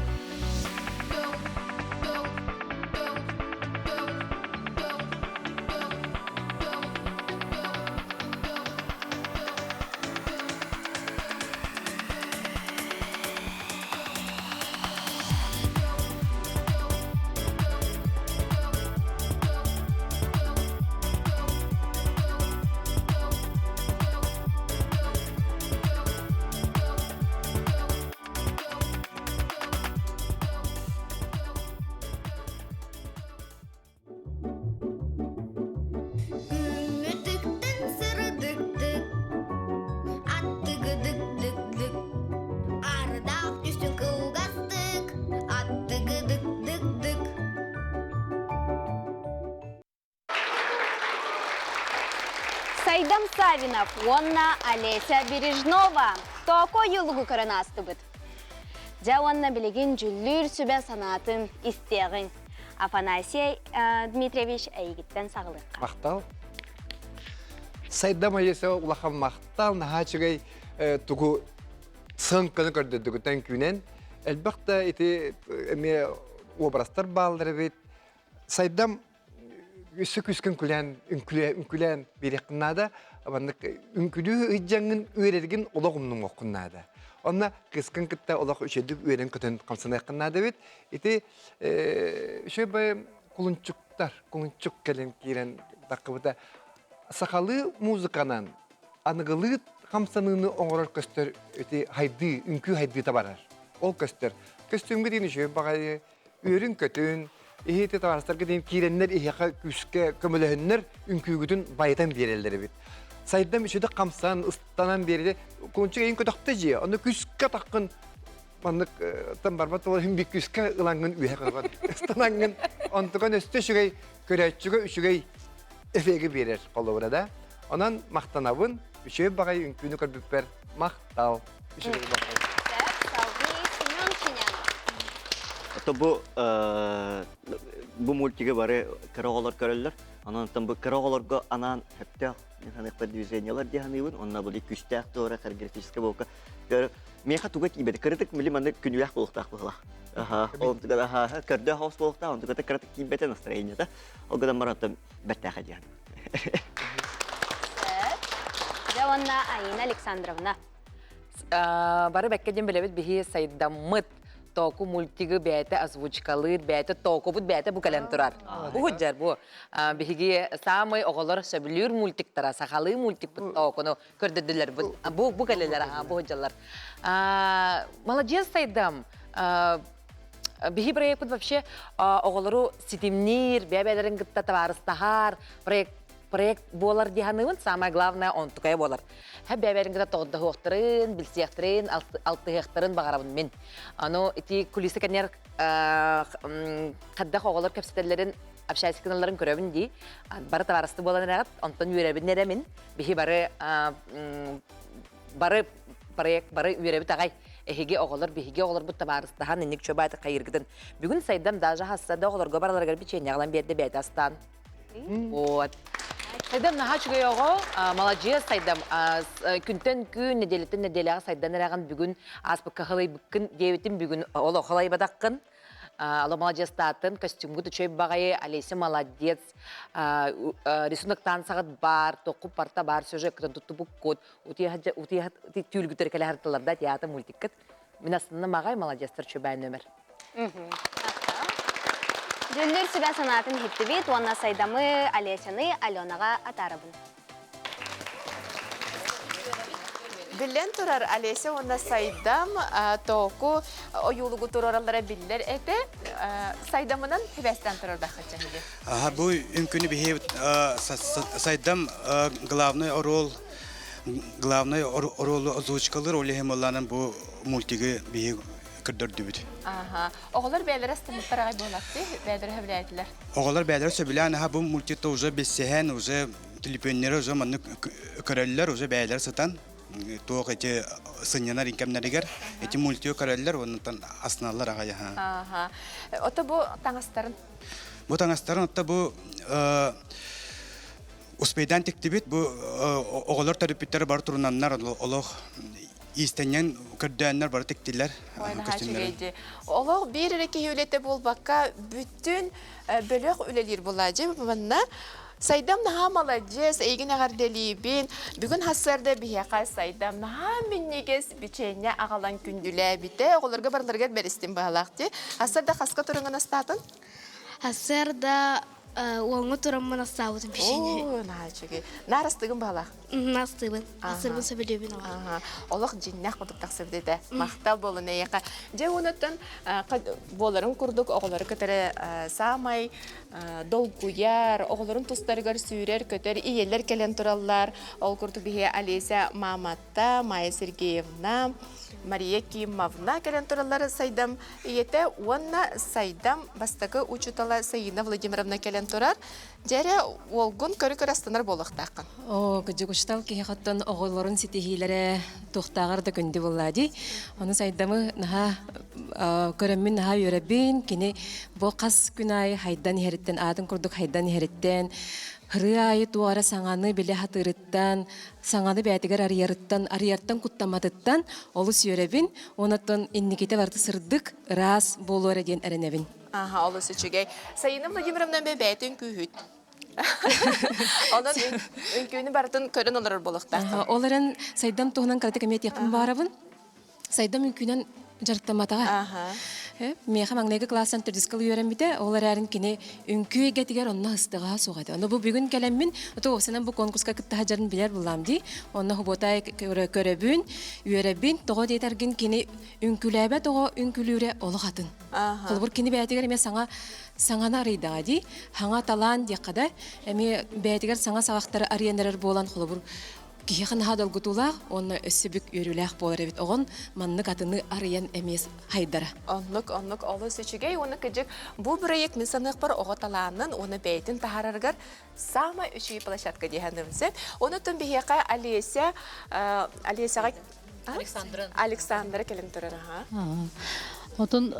Күммүтүктэн сырдыктык, аттыгыдык-дык-дык, ардаах түсүн кылгастык, аттыгыдык-дык-дык. Сайдам Савинов уонна Олеся Бережнова Токо юлугу көрөн аастыбыт. Дьэ уонна билигин дьүллүүр сүбэ санаатын истиэҕиҥ. Афанасий Дмитриевич эйигиттэн саҕалыахха. Махтал. Сайдам Олеся улахан махтал, наһаа үчүгэй тугу сыаҥканы көрдөрдүгүтэн күүнэн. Элбэх да ити эмиэ образтар бааллар эбит. Сайдам өссө күүскүн күлээн үҥкүлээн биэриэххин наада. Маннык үҥкүлүү ыйдьаҥҥын үөрэргин олох умнуҥуоххун наада. Онно кыыскын кытта олох үчүгэйдик үөрэн-көтөн хамсаныаххын наада эбит. Ити үчүгэй кулунчуктар, кулунчук кэлин киирэн таххыбыта. Сахалыы музыканан аныгылыы хамсаныыны оҥорор көстөр ити хайдыы, үҥкүү хайдыыта барар. Ол көстөр. Көстүүмҥэ диэн үчүгэй баҕайы үөрүн-көтүн, иһити табаарыстарга диэн киирэннэр иһиэхэ күүскэ көмөлөһөннөр үҥкүүгүтүн байытан биэрэллэр эбит. Сайдам үчүдэ хамсан, ыстанан биэрде, кулунчук эйин көтөхтө дьиэ, онно күүскэ таххын маннык тан барбат буолан бик күүскэ ылаҥҥын үөһэ көтөҕөн ыстанаҥҥын онтукан өстө үчүгэй көрөөччүгэ үчүгэй эфеги биэрэр холобура да. Онон махтанабын, үчүгэй баҕайы үҥкүүнү көрбүппэр махтал. Үчүгэй баҕайы. Семен Чинянов. Ото бу бу мультиги бары кыра оҕолор көрөллөр. Онон бу кыра оҕолорго анаан сөптөөх ханыахпар движениялар дии саныыбын. Онно бу күүстээх туора хореографическай буолка. Миэхэ туга тиийбэт. Кыратык мили маннык күнүүлээх буолуохтаах быһыылаах. Аха, ол аха, көрдөөх оҕус буолуохтаах, онтугата кыратык тиийбэтэ настроениета. Ол гынан баран оттон бэртээхэ диэн. Дьэ уонна Аина Александровна. Бары бэккэ диэн билэбит биһи сайдаммыт Току мультигы бэйэтэ озвучкалыыр, бэйэтэ тоокубут бэйэтэ бу кэлэн турар. Бу сылдьар бу. Биһиги саамай оҕолор сөбүлүүр мультиктара, сахалыы мультикпыт тоокуну көрдөрдүлэр. Бу бу кэлэлэр, бу сылдьаллар. Молодец Сайдам. Биһи проекпыт вообще оҕолору ситимниир, бэйэ-бэйэлэрин кытта табаарыстаһар проект проект буолар дии саныыбын. Самое главное онтукайа буолар. Һэ бэйэ-бэйэлэрин кытта тоҕордоһуохтарын, билсиэхтэрин, алтыһыахтарын баҕарабын мин. Аны ити кулиса кэннигэр хайдах оҕолор кэпсэтэллэрин, общайся гыналларын көрөбүн дии. Бары табаарысты буолан эрэҕит, онтон үөрэбин эрэ мин. Биһи бары бары проект бары үөрэбит аҕай. Эһиги оҕолор, биһиги оҕолорбут табаарыстаһан инник чобааты хайыргытын. Бүгүн сайдам даже хасса да оҕолорго бараларыгар бичиэнньэ аҕалан биэрдэ бэйэтэ астаан. Вот. Сайдам наһаа үчүгэй оҕо, маладьыас Сайдам. Күнтэн күн, нэдиэлэттэн нэдиэлэҕэ сайдан эрэҕин бүгүн ааспыкка халыйбыккын диэбитим бүгүн олох халайбатаххын. Ало маладьыастаатын, костюмгут үчүгэй баҕайы, Олеся молодец. Рисуноктаан саҕат баар, тоққу парта баар, сюжеккытын туттубуккут, утуйа түүлгүтэр кэлэ хартылар да театр мультиккыт. Мин астынным аҕай, маладьыастар чөбээн нөмер. Дьүллүүр сүбэ санаатын иһиттибит уонна Сайдамы, Олесяны Аленаҕа атаарабын. Биллэн турар, Олеся уонна Сайдам тооку ойуулугу туруораллара биллэр этэ. Сайдамынан хибэстэн турар бахачаһыги. Аха, бу үҥкүнү биһи Сайдам главный оруол главный оруолу озвучкалыр ол иһин буоллаанан бу мультигы биһи көрдөрдүбүт. Аха. Оҕолор бэйэлэрэ астыммыттар аҕай буоллахты, бэйэлэрэ сөбүлээтилэр. Оҕолор бэйэлэрэ сөбүлээн аха бу мультикта уже билсиһэн, уже түлүпүөннэри уже маннык көрөллөр, уже бэйэлэрэ сытан туох эти сынньанар инкэмнэригэр эти мультио көрөллөр уоннан астыналлар аҕай аха. Аха. Ото бу таҥастарын Бу таҥастарын отто бу успейдаан тиктибит бу оҕолор төрөппүттэрэ бары турунаннар олох иистэнньэн көрдөөннөр бары тиктилэр. Олох биир эрэ киһи үлэтэ буолбакка бүтүн бөлөх үлэлиир буолаадьы манна Сайдам наһаа маладьыас, эйигин эҕэрдэлиибин. Бүгүн сарсыарда биһиэхэ Сайдам наһаа минньигэс бичиэнньэ аҕалан күндүлээбитэ. Оҕолорго барыларыгар бэристим баһалаах дии. Сарсыарда хаска туруҥун астаатын? Сарсыарда уоҥҥа тураммын астаабытым печенье. Оо, наһаа үчүгэй. Наар астыгын баһалаах? Астыыбын. Астырбын сөбүлүүбүн олох. Олох дьиннээх курдук тахсыбыт этэ. Махтал буолун эйиэхэ. Дьэ, онуттан буоларын курдук оҕолору кытары саамай долгуйар, оҕолорун тустарыгар сүүрэр-көтөр ийэлэр кэлэн тураллар. Ол курдук биһи Олеся Маматта, Майя Сергеевна, Мария Кимовна кэлэн тураллар Сайдам ийэтэ уонна Сайдам бастакы учуутала Саина Владимировна кэлэн турар. Дьэрэ уолгун көрө-көрө астынар буолуохтааххын. Оо, кырдьык учуутал киһи оттон оҕолорун ситиһиилэрэ туохтааҕар да күндү буоллаа дии. Ону Сайдамы наһаа көрөммүн наһаа үөрэбин. Кини бу хас күн аайы хайдан иһэриттэн, аатын курдук хайдан иһэриттэн, ырыа аайы туох эрэ саҥаны билэ сатыырыттан, саҥаны бэйэтигэр арыйарыттан, арыйартан куттамматыттан олус үөрэбин. Онон инникитэ барыта сырдык, ыраас буолуо эрэ диэн эрэнэбин. Аха, олус үчүгэй. Сайына Владимировна бэйэтин күүһүт. Онон үҥкүүнү барытын көрөн олорор буолуохтаах. Ол эрэн Сайдам туһунан кыратык эмиэ этиэхпин баарабын. Сайдам үҥкүүнэн дьарыктамматаҕа. Миэхэ маҥнайгы класстан төрдүскэ үөрэммитэ. Ол эрээрин кини үҥкүү эйгэтигэр онно ыстыгаһа суох этэ. Ону бу бүгүн кэлэммин, ото уопсанан бу конкурска кытта сылдьарын билэр буллаам дии. Онно хубуотай көрөбүн, үөрэбин. Тоҕо диэтэргин кини үҥкүүлээбэт оҕо үҥкүүлүүрэ олох атын. Холобур, кини бэйэтигэр эмиэ саҥа саҥаны арыйдаҕа дии. Хаҥа талаан диэххэ да, эмиэ бэйэтигэр саҥа саҕахтары арыйан эрэр буолан, холобур, киһиэхэ наһаа долгутуулаах уонна өссө бүк үөрүүлээх буолар эбит. Оҕон маннык атыны арыйан эмиэ хайдара. Оннук, оннук олус үчүгэй уонна кыдьык бу проект мин саныахпар оҕо талаанын уонна бэйэтин таһаарарыгар самай үчүгэй площадка диэхэним сөп. Онутун биһиэхэ Олеся, Олесяҕа Александра. Александра кэлэн турар аха. Отон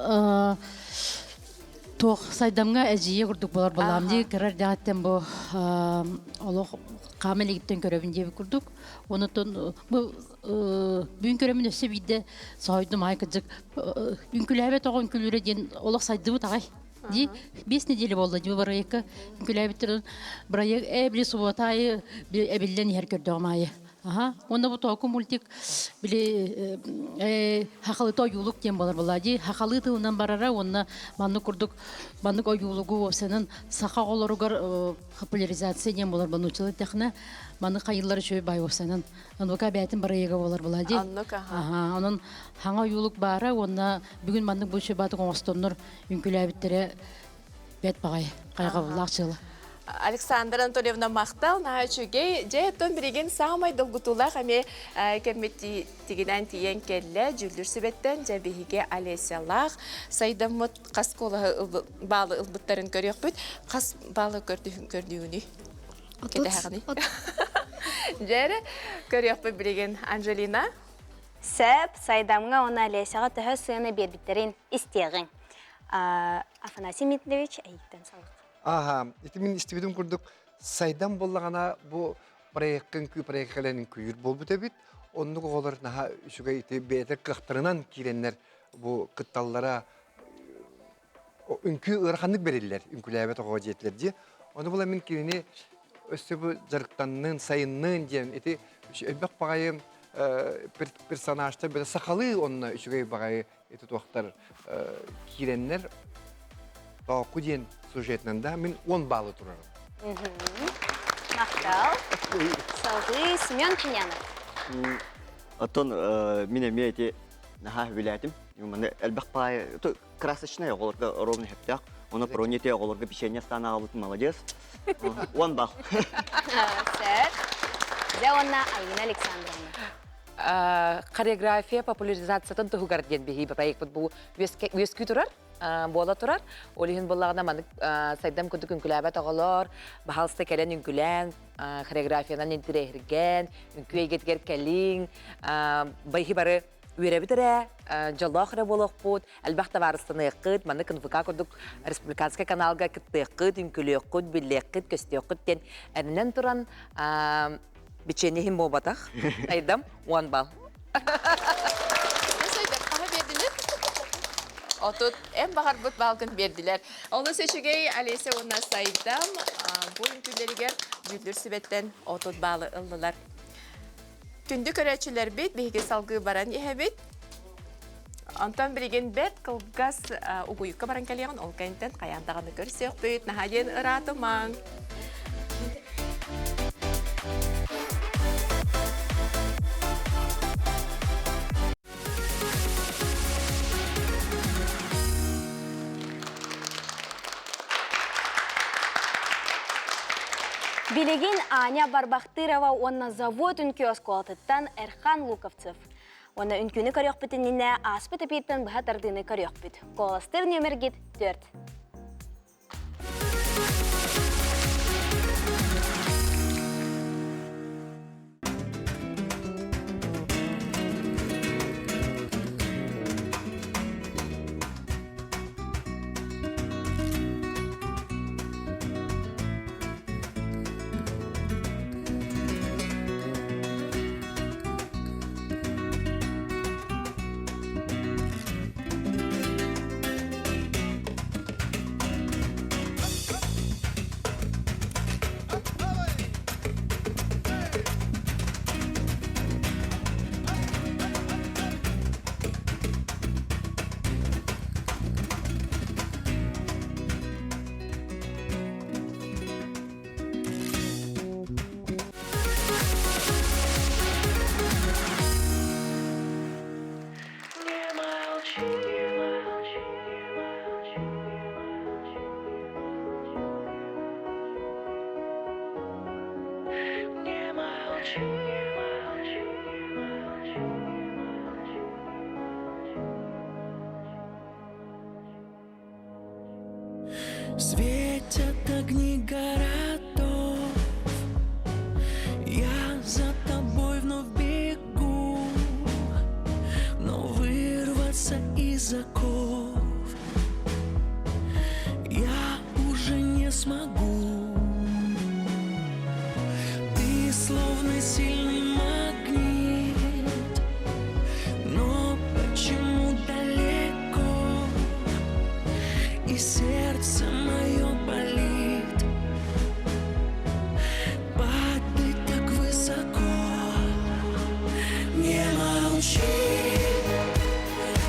туох сайдамҥа эдьиийэ курдук болар балаам дии кырар дьааттан бу олох хаама илигиттэн көрөбүн диэбит курдук. Онотон бу бүгүн көрөмүн өссө биирдэ соһуйдум аай кырдьык үҥкүлээбэт оҕо үҥкүлүүрэ диэн олох сайдыбыт аҕай. Дии биэс неделя буолла дии бырайыакка үҥкүлээбиттэр бырайыак ээ били субуота аайы эбиллэн иһэр көрдөҕүм аайы. Аха. Уонна бу тооку мультик били хахалыта ойуулук диэн буолар буолаа дии. Хахалыы тылынан барара уонна маннык курдук маннык ойуулугу уопсанан саха оҕолоругар популяризация диэн буолар нууччалыы эттэххинэ маннык хайыллар үчүгэй баай уопсанан онука бээтин барыйыга буолар буолаа дии. Оннук аха. Аха. Онон хаҥа ойуулук баара уонна бүгүн маннык бу үчүгэй баатык оҥостоннор үҥкүлээбиттэрэ бэт баҕайы хайҕабыллаах дьыала. Александра Анатольевна махтал, наһаа үчүгэй. Дьэ, оттон билигин саамай долгутуулаах эмиэ кэммит тигинэн тиийэн кэллэ. Дьүүллүүр сүбэттэн дьэ биһиги Олесялаах сайдаммыт хас куолаһы баалы ылбыттарын көрүөхпүт. Хас баалы көрдүүгүнүй? Кэтэһэҕиний? Дьэ эрэ, көрүөхпүт билигин Анжелина. Сөп, Сайдамҥа уонна Олесяҕа төһө сыана биэрбиттэрин истиэҕиҥ. Афанасий Дмитриевич, эйиттэн салах. Аха, ити мин истибитим курдук сайдан буоллаҕына бу проекка үҥкүү проекка кэлэн үҥкүүр буолбут эбит. Оннук оҕолор наһаа үчүгэй ити бэйэтэ кыахтарынан киирэннэр бу кытталлара үҥкүү ыараханнык бэриллэр үҥкүүлээбэт оҕоҕо диэтилэр дии. Ону була мин кинини өссө бу дьарыктаннын, сайыннын диэн ити элбэх баҕайы персонажтар бile сахалыы онно үчүгэй баҕайы ити туохтар киирэннэр. Тооку диэн сюжетынан да мин 10 баллы турарым. Махтал. Салгыы Семен Чинянов. Оттон мин эмиэ ити наһаа сөбүлээтим. Манна элбэх паай красочная оҕолорго ровно сөптөөх. Оны проните оҕолорго печенье астаан аҕалбытын молодец. 10 балл. Сэр. Дьэ уонна Айгина Александровна. Хореография популяризациятын туһугар диэн биһи проектпыт бу үөскүү турар буола турар. Ол иһин буоллаҕына маннык сайдам курдук үҥкүлээбэт оҕолор баһаалыста кэлэн үҥкүлээн, хореографиянан интириэһиргээн, үҥкүү эйгэтигэр кэлиҥ, байһи бары үөрэбит эрэ, дьоллоох эрэ буолуохпут, элбэх табаарыстаныаххыт, маннык НВК курдук республиканскай каналга кыттыаххыт, үҥкүлүөххүт, биллиэххит, көстүөххүт диэн эрэнэн туран бичиэнньэ иһин буолбатах. Айдам 10 балл. Хаһы биэрдилэр? Отут эн баҕарбыт баалгын биэрдилэр. Олус үчүгэй Олеся уонна Сайдам бу үҥкүүлэригэр дьүүллүүр сүбэттэн 30 баалы ыллылар. Күндү көрөөччүлэрбит, биһиги салгыы баран иһэбит. Онтон билигин бэрт кылгас угуйукка баран кэлиэҕин, ол кэнниттэн хайаан даҕаны көрсүөхпүт. Наһаа диэн ыраатымаҥ. Билигин Аня Барбахтырова уонна завод үҥкүү оскуолатыттан Эрхан Луковцев. Уонна үҥкүүнү көрүөхпүт иннинэ ааспыт эпииртэн быһа тардыыны көрүөхпүт. Куоластыыр нүөмэргит 4. Светят огни городов Я за тобой вновь бегу Но вырваться из оков Я уже не смогу Ты словно сильный магнит Но почему далеко И сердце мое болит Падать так высоко Не молчи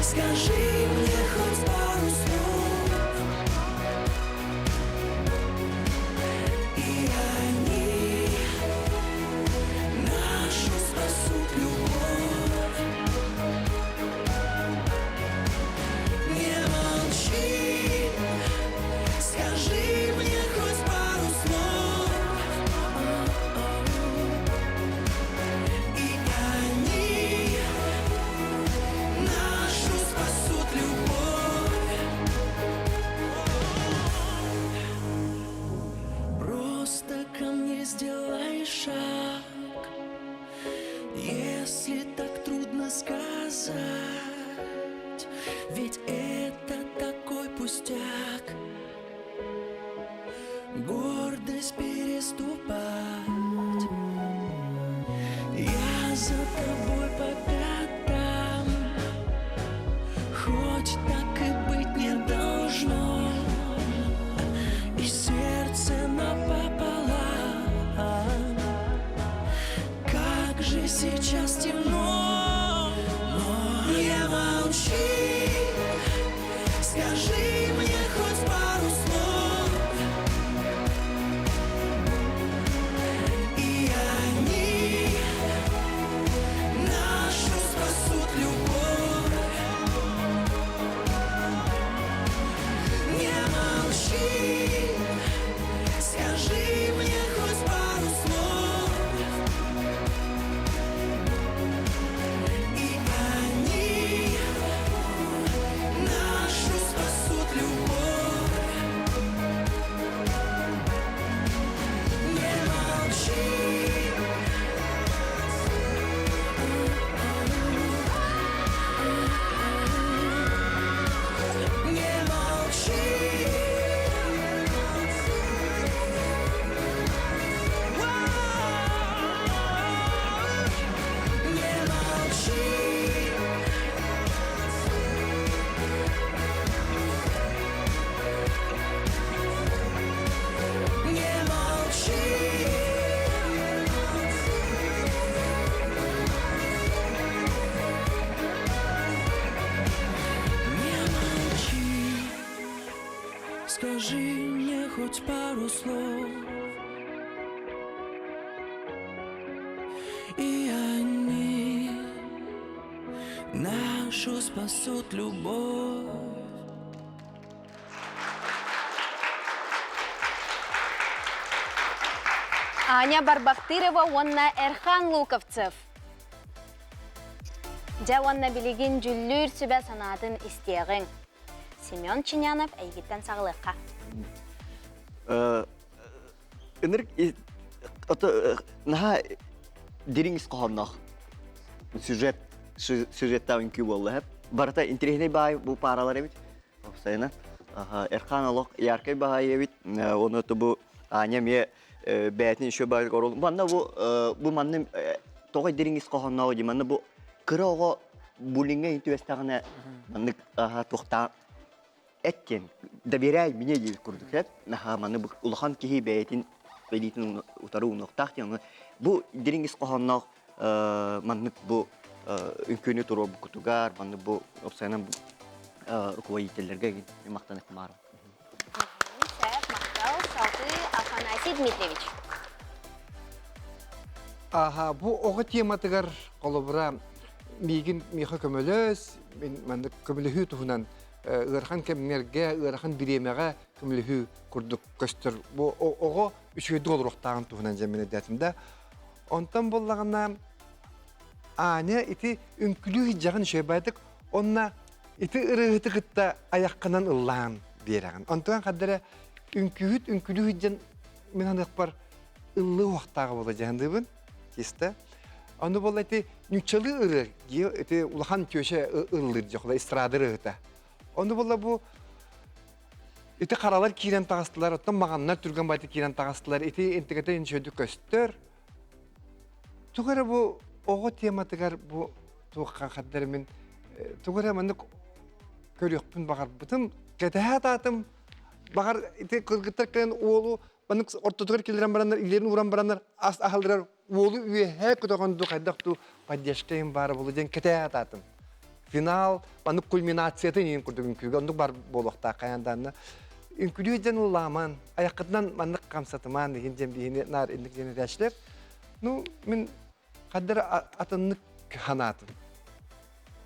Скажи мне хоть пару слов И они нашу спасут любовь Не молчи Скажи мне хоть пару слов И они нашу спасут любовь Просто ко мне сделай шаг Если так трудно сказать Ведь это такой пустяк Гордость переступать Я за тобой по пятам Хоть так и быть не должно И сердце напополам Как же сейчас темно Но не молчи Скажи мне хоть пару Скажи мне хоть пару слов. И они нашу спасут любовь. Аня Барбахтырова уонна Эрхан Луковцев. Дьэ уонна билигин дьүллүүр сүбэ санаатын истиэҕиҥ. Семен Чинянов эйигиттэн саҕалыахха. Ынырык наһаа дириҥ ис хоһоонноох сюжет сюжеттаах үҥкүү буолла эп. Барыта интэриэһинэй баай бу пааралар эбит. Сайына. Эрхан олох яркай баай эбит. Оны бу Аня эмиэ бэйэтин еще баар орол. Манна бу бу манна тоҕо дириҥ ис хоһоонноох дии. Манна бу кыра оҕо буллиҥҥа түбэстэҕинэ маннык туохтаах эт диэн доверяй мне диэбит курдук эт наһаа маны улахан киһи бэйэтин илиитин утары уунуохтаах диэн бу дириҥ ис хоһоонноох маннык бу үҥкүүнү туруорбуккутугар маннык бу уопсайынан руководителлэргэ махтаныахпын баҕарабын. Шеф, махтал. Салгыы Афанасий Дмитриевич. Аха, бу оҕо тематыгар холобура миигин миэхэ көмөлөс, мин маннык көмөлөһүү туһунан ыарахан кэмнэргэ, ыарахан бириэмэҕэ көмөлөһүү курдук көстөр. Бу оҕо үчүгэйдик олоруохтааҕын туһунан дьэ мин өйдөөтүм да. Онтон буоллаҕына Аня ити үҥкүлүү сылдьаҕын үчүгэйбаайдык онно ити ырыаһыты кытта айаххынан ыллаан биэрэҕин. Онтон хаддара үҥкүүһүт үҥкүлүү сылдьан мин саныахпар ыллыы уохтааҕа буола дьаһандыыбын чисто. Ону буолла ити ньуччалыы ырыа ити улахан тёща ыллыыр дьохла эстрада ырыаһыта. Ону буолла бу ити харалар киирэн таҕыстылар, оттон маҕаннар түргэн байты киирэн таҕыстылар. Ити интигэтэ инчөйдүк көстөр. Тугу эрэ бу оҕо тематыгар бу туохха хаддар мин тугу эрэ маннык көрүөхпүн баҕарбытым, кэтэһэ атаатым. Баҕар ити кыргыттар кэлэн уолу маннык ортотугар киллэрэн бараннар, илиилэрин ууран бараннар ас аһалларар уолу үөһээ көтөҕөн дуу хайдах дуу поддержка им баара буолуо диэн кэтэһэ атаатым. Финал маннык кульминациятын иин курдук үҥкүүгэ оннук бар буолуохтаах хайаан даанна. Үҥкүлүү диэн ыллааман, айаххытынан маннык хамсатымаан диэн диэн биһини наар инник диэн этээчилэр. Ну, мин хаддар атыннык ханаатым.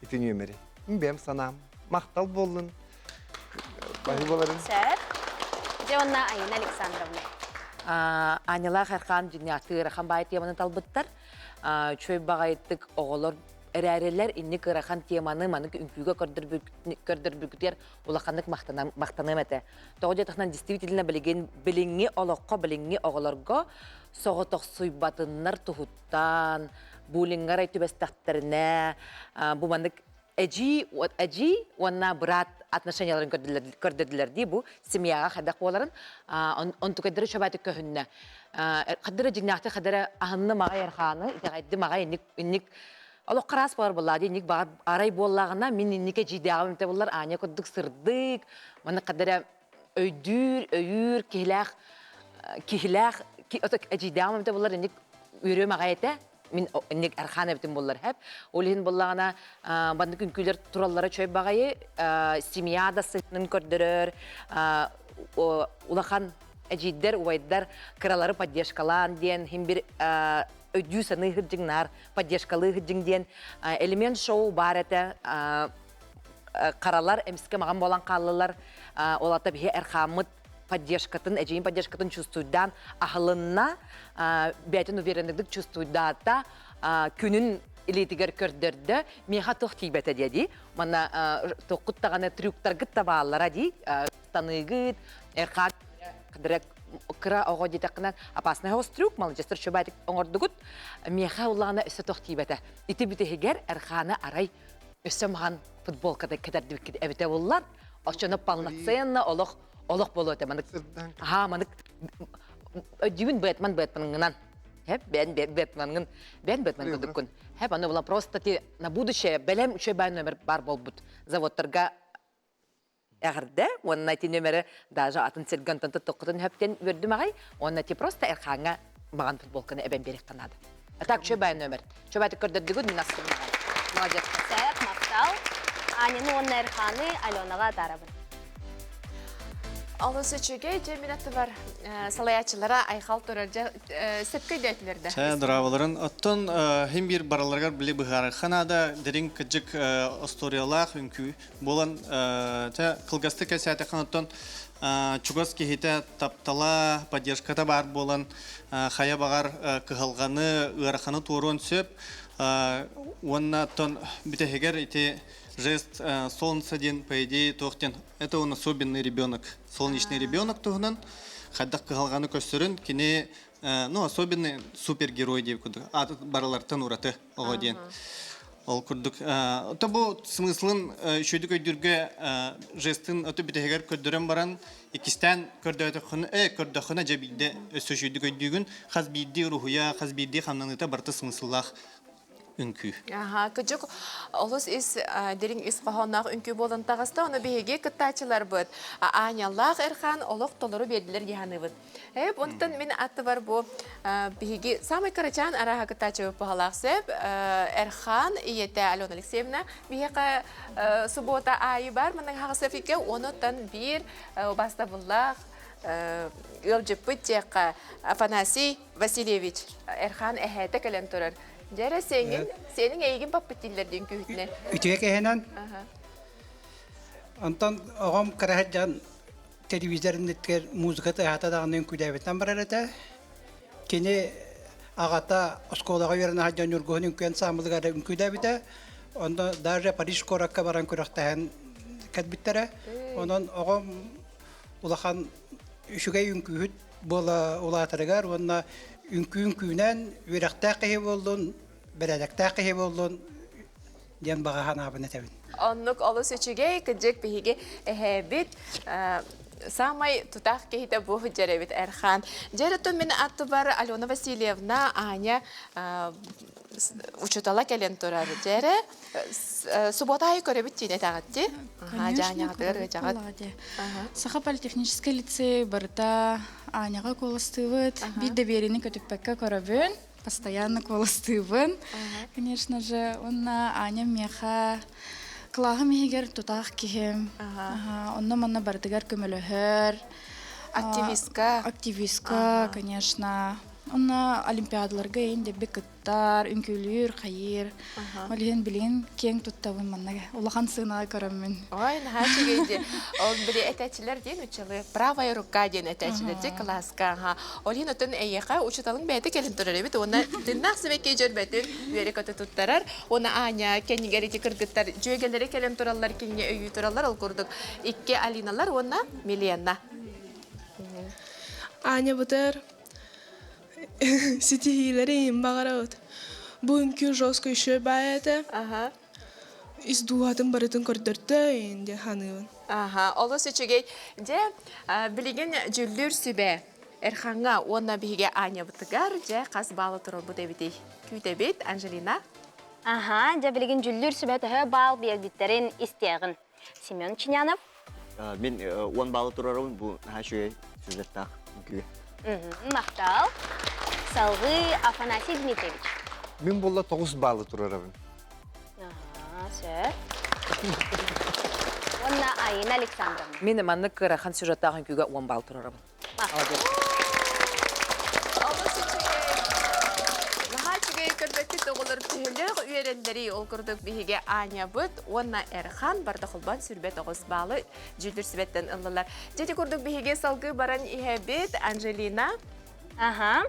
Ити нүөмэри. Мин бэйэм санаам. Махтал буоллун. Баһы боларын. Сөп. Дьэ уонна Айына Александровна. Анялаах Эрхан дьиҥнээхтик ыарахан баай теманы талбыттар. Үчүгэй баҕайытык оҕолор эрээрилэр инник ыарахан теманы маннык үҥкүүгэ көрдөрбүкүтүгэр улаханнык махтаныам этэ. Тоҕо диэтэхинэ действительно билигин билиҥҥи олоххо билиҥҥи оҕолорго соҕотохсуйбатыннар туһуттан буллиҥҥа эрэ түбэстэхтэринэ бу маннык эдьиий эдьиий уонна быраат отношенияларын көрдөрдүлэр дии бу семьяҕа хайдах буоларын онтукайдары чобаатык көһүннэ хаддара дьиҥнээхтик хаддара аһынным аҕай эрхааны итэҕэйдим аҕай инник инник олох хараас буолар буоллаа дии инник баҕар арай буоллаҕына мин инник эдьиийдээҕим эмтэ буллар Аня курдук сырдык маннык хаддара өйдүүр өйүүр киһилээх киһилээх эдьиийдээҕим эмтэ буллар инник үөрүөм аҕай этэ мин инник архаан эбитим буллар хэп ол иһин буллаҕына баннык үҥкүүлэр тураллара чөй баҕайы семья да сыһыанын көрдөрөр улахан эдьиийдэр убайдар кыралары поддержкалаан диэн хим бир өйдүү саныы сылдьыҥнаар поддержкалыы сылдьыҥ диэн элемент шоу баар этэ харалар эмискэ маҕан буолан хааллылар ол ата биһи эрхааммыт поддержкатын, эдьиийин поддержкатын чувствуйдаан аһылынна, бэйэтин уверенныйдык чувствуйдаата, күнүн илиитигэр көрдөрдө, миэхэ туох тиийбэтэ диэ дии. Манна туоххут даҕаны трюктаргыт да бааллара дии, таныыгыт, эрхаат кыра оҕо диэтэххинэ опасный соҕус трюк, маладьыстар чөбаатик оҥордугут. Миэхэ улаана өссө туох тиийбэтэ. Ити бүтэһигэр Эрхааны арай өссө махан футболкада кэтэрдибиккит эбитэ буллар. Оччоно полноценно олох олох буолуо этэ манык аhaa манык өйдүүбүн Бэтмен Бэтменгынан хэп бэн Бэтменгын бэн Бэтмен курдуккун хэп аны була просто ти на будущее бэлэм үчүгэй баай номер бар буолбут заводтарга эҕэрдэ уонна ити нөмеры даже атын сиргэ онтон туттуккутун хөптен үөрдүм аҕай уонна ти просто Эрхааҥҥа маҕан футболканы эбэн биэриэххэ наада а так чөй баай номер чөй баайтык көрдөрдүгүт мин астым молодец Сөп, махтал. Аняны уонна Эрхааны Аленаҕа атаарабын. Олус үчүгэй дьэ мин аттыбар салайааччылара айхал турар дьэ сөпкө өйдөөтүлэр да. Чэ, дорооболорун. Оттон хим биир бараларыгар били быһаарыахха наада дириҥ кыдьык остуоруйалаах үҥкүү буолан чэ кылгастык кэпсээтэххин оттон чугас киһитэ таптала, поддержката баар буолан хайа баҕар кыһалҕаны, ыараханы туоруон сөп. Уонна оттон бүтэһигэр ити жест солнца диэн по идее туох диэн это он особенный ребенок солнечный ребенок туһунан хайдах кыһалҕаны көрсөрүн кини ну особенный супергерой диэбит курдук барылартан ураты оҕо диэн ол курдук то бу смыслын үчүгүйдүк өйдүүргэ жестын өтө бүтэһигэр көрдөрөн баран иккистээн көрдөөтөххүнэ э көрдөххүнэ дьэ биирдэ өссө үчүгүйдүк өйдүүгүн хас биирдии уруһуйа хас биирдии хамнаныыта барыта смысллаах үҥкүү. Аха, кыдьык олус ис дириҥ ис хоһоонноох үҥкүү буолан таҕыста. Ону биһиги кыттааччыларбыт Аанньаллаах Эрхан олох толору биэрдилэр дии саныыбыт. Э, онтон мин аттыбар бу биһиги самый кырачаан арааһа кыттааччыбыт баһалаах сөп. Эрхан ийэтэ Алена Алексеевна биһиэхэ суббота аайы бар маннык хаҕыс онуттан биир убастабыллаах ыалдьыппыт диэххэ Афанасий Васильевич Эрхан эһээтэ кэлэн турар. Дьэрэ сиэҥин, сиэниҥ эйигин баппыт дииллэр диэн күүһүтүнэн. Үтүө кэһинэн. Онтон оҕом кыра сылдьан телевизор инниттигэр музыка тыаһата даҕаны үҥкүүлээбитинэн барар этэ. Кини аҕата оскуолаҕа үөрэнэ сылдьан Ньургуһун үҥкүү ансаамбылыгар үҥкүүлээбитэ. Онно даже Париж куоракка баран күрэхтэһэн кэлбиттэрэ. Онон оҕом улахан үчүгэй үҥкүүһүт буола улаатарыгар уонна үҥкүү үҥкүүнэн үөрэхтээх киһи буоллун, бэрээдэктээх киһи буоллун диэн баҕа санаабын этэбин. Оннук олус үчүгэй, кыдьык биһиги эһээбит самай тутаах киһитэ бу дьэрэбит Эрхан. Дьэ, мин аттыбар Алена Васильевна, Аня учутала кэлэн турар. Дьэрэ, суббота айы көрөбүт диэн этэҕитти. Конечно, Саха политехническай лицей барыта Аняҕа куоластыыбыт. Биир да биэриини көтүппэккэ көрөбүн. Постоянно куоластыыбын. Конечно же, уонна Аня миэхэ кылааһым иһигэр тутаах киһим. Онно манна барытыгар көмөлөһөр. Активистка. Активистка, конечно. Онно олимпиадаларга эйин дэбби кыттар, үҥкүүлүүр, хайыыр. Ол иһин билигин киэҥ туттабын манна улахан сыанаҕа көрөммүн. Ой, наһаа үчүгэй дии. Ол били этээччилэр диэн учалы правая рука диэн этээччилэр дии кылааска. Аха. Ол иһин оттон эйиэхэ учууталыҥ бэйэтэ кэлин турар эбит уонна тыыннаах сибэкки дьөрбөтүн үөрэ-көтө туттарар. Уонна Аня кэннигэр ити кыргыттар дьүөгэлэри кэлэн тураллар, кинини өйүү тураллар. Ол курдук икки Алиналар уонна Милена. Аня бытар Ситиһиилэри иһин баҕарабыт. Бу үҥкүү жестко еще баай этэ. Ис дууһатын барытын көрдөрдө диэн саныыбын. Аха, олус үчүгэй. Дьэ, билигин дьүллүүр сүбэ Эрхаҥҥа уонна биһиги Анябытыгар дьэ хас баалы турарбыт эбитий? Күүтэбит, Анжелина. Аха, дьэ билигин дьүллүүр сүбэ төһө баал биэрбиттэрин истиэҕин. Семен Чинянов. Мин 10 баллы турарабын бу наһаа үчүгэй сюжеттаах үҥкүү. Махтал. Салгыы Афанасий Дмитриевич. Мин буолла 9 баллы турарабын. Ага, сөп. Уонна Айына Александровна. Мин маннык кыарахан сюжеттаах үҥкүүгэ 10 балл турарабын. Молодец. Олус үчүгэй. Наһаа үчүгэй көрбөккүт оҕолор төһөлөөх үөрэллэрий ол курдук биһиги Анябыт уонна Эрхан барда холбоон сүрбэт оҕус баалы дьүүллүүр сүбэттэн ыллылар. Дьэ ити курдук биһиги салгыы баран иһэбит Анжелина. Аха.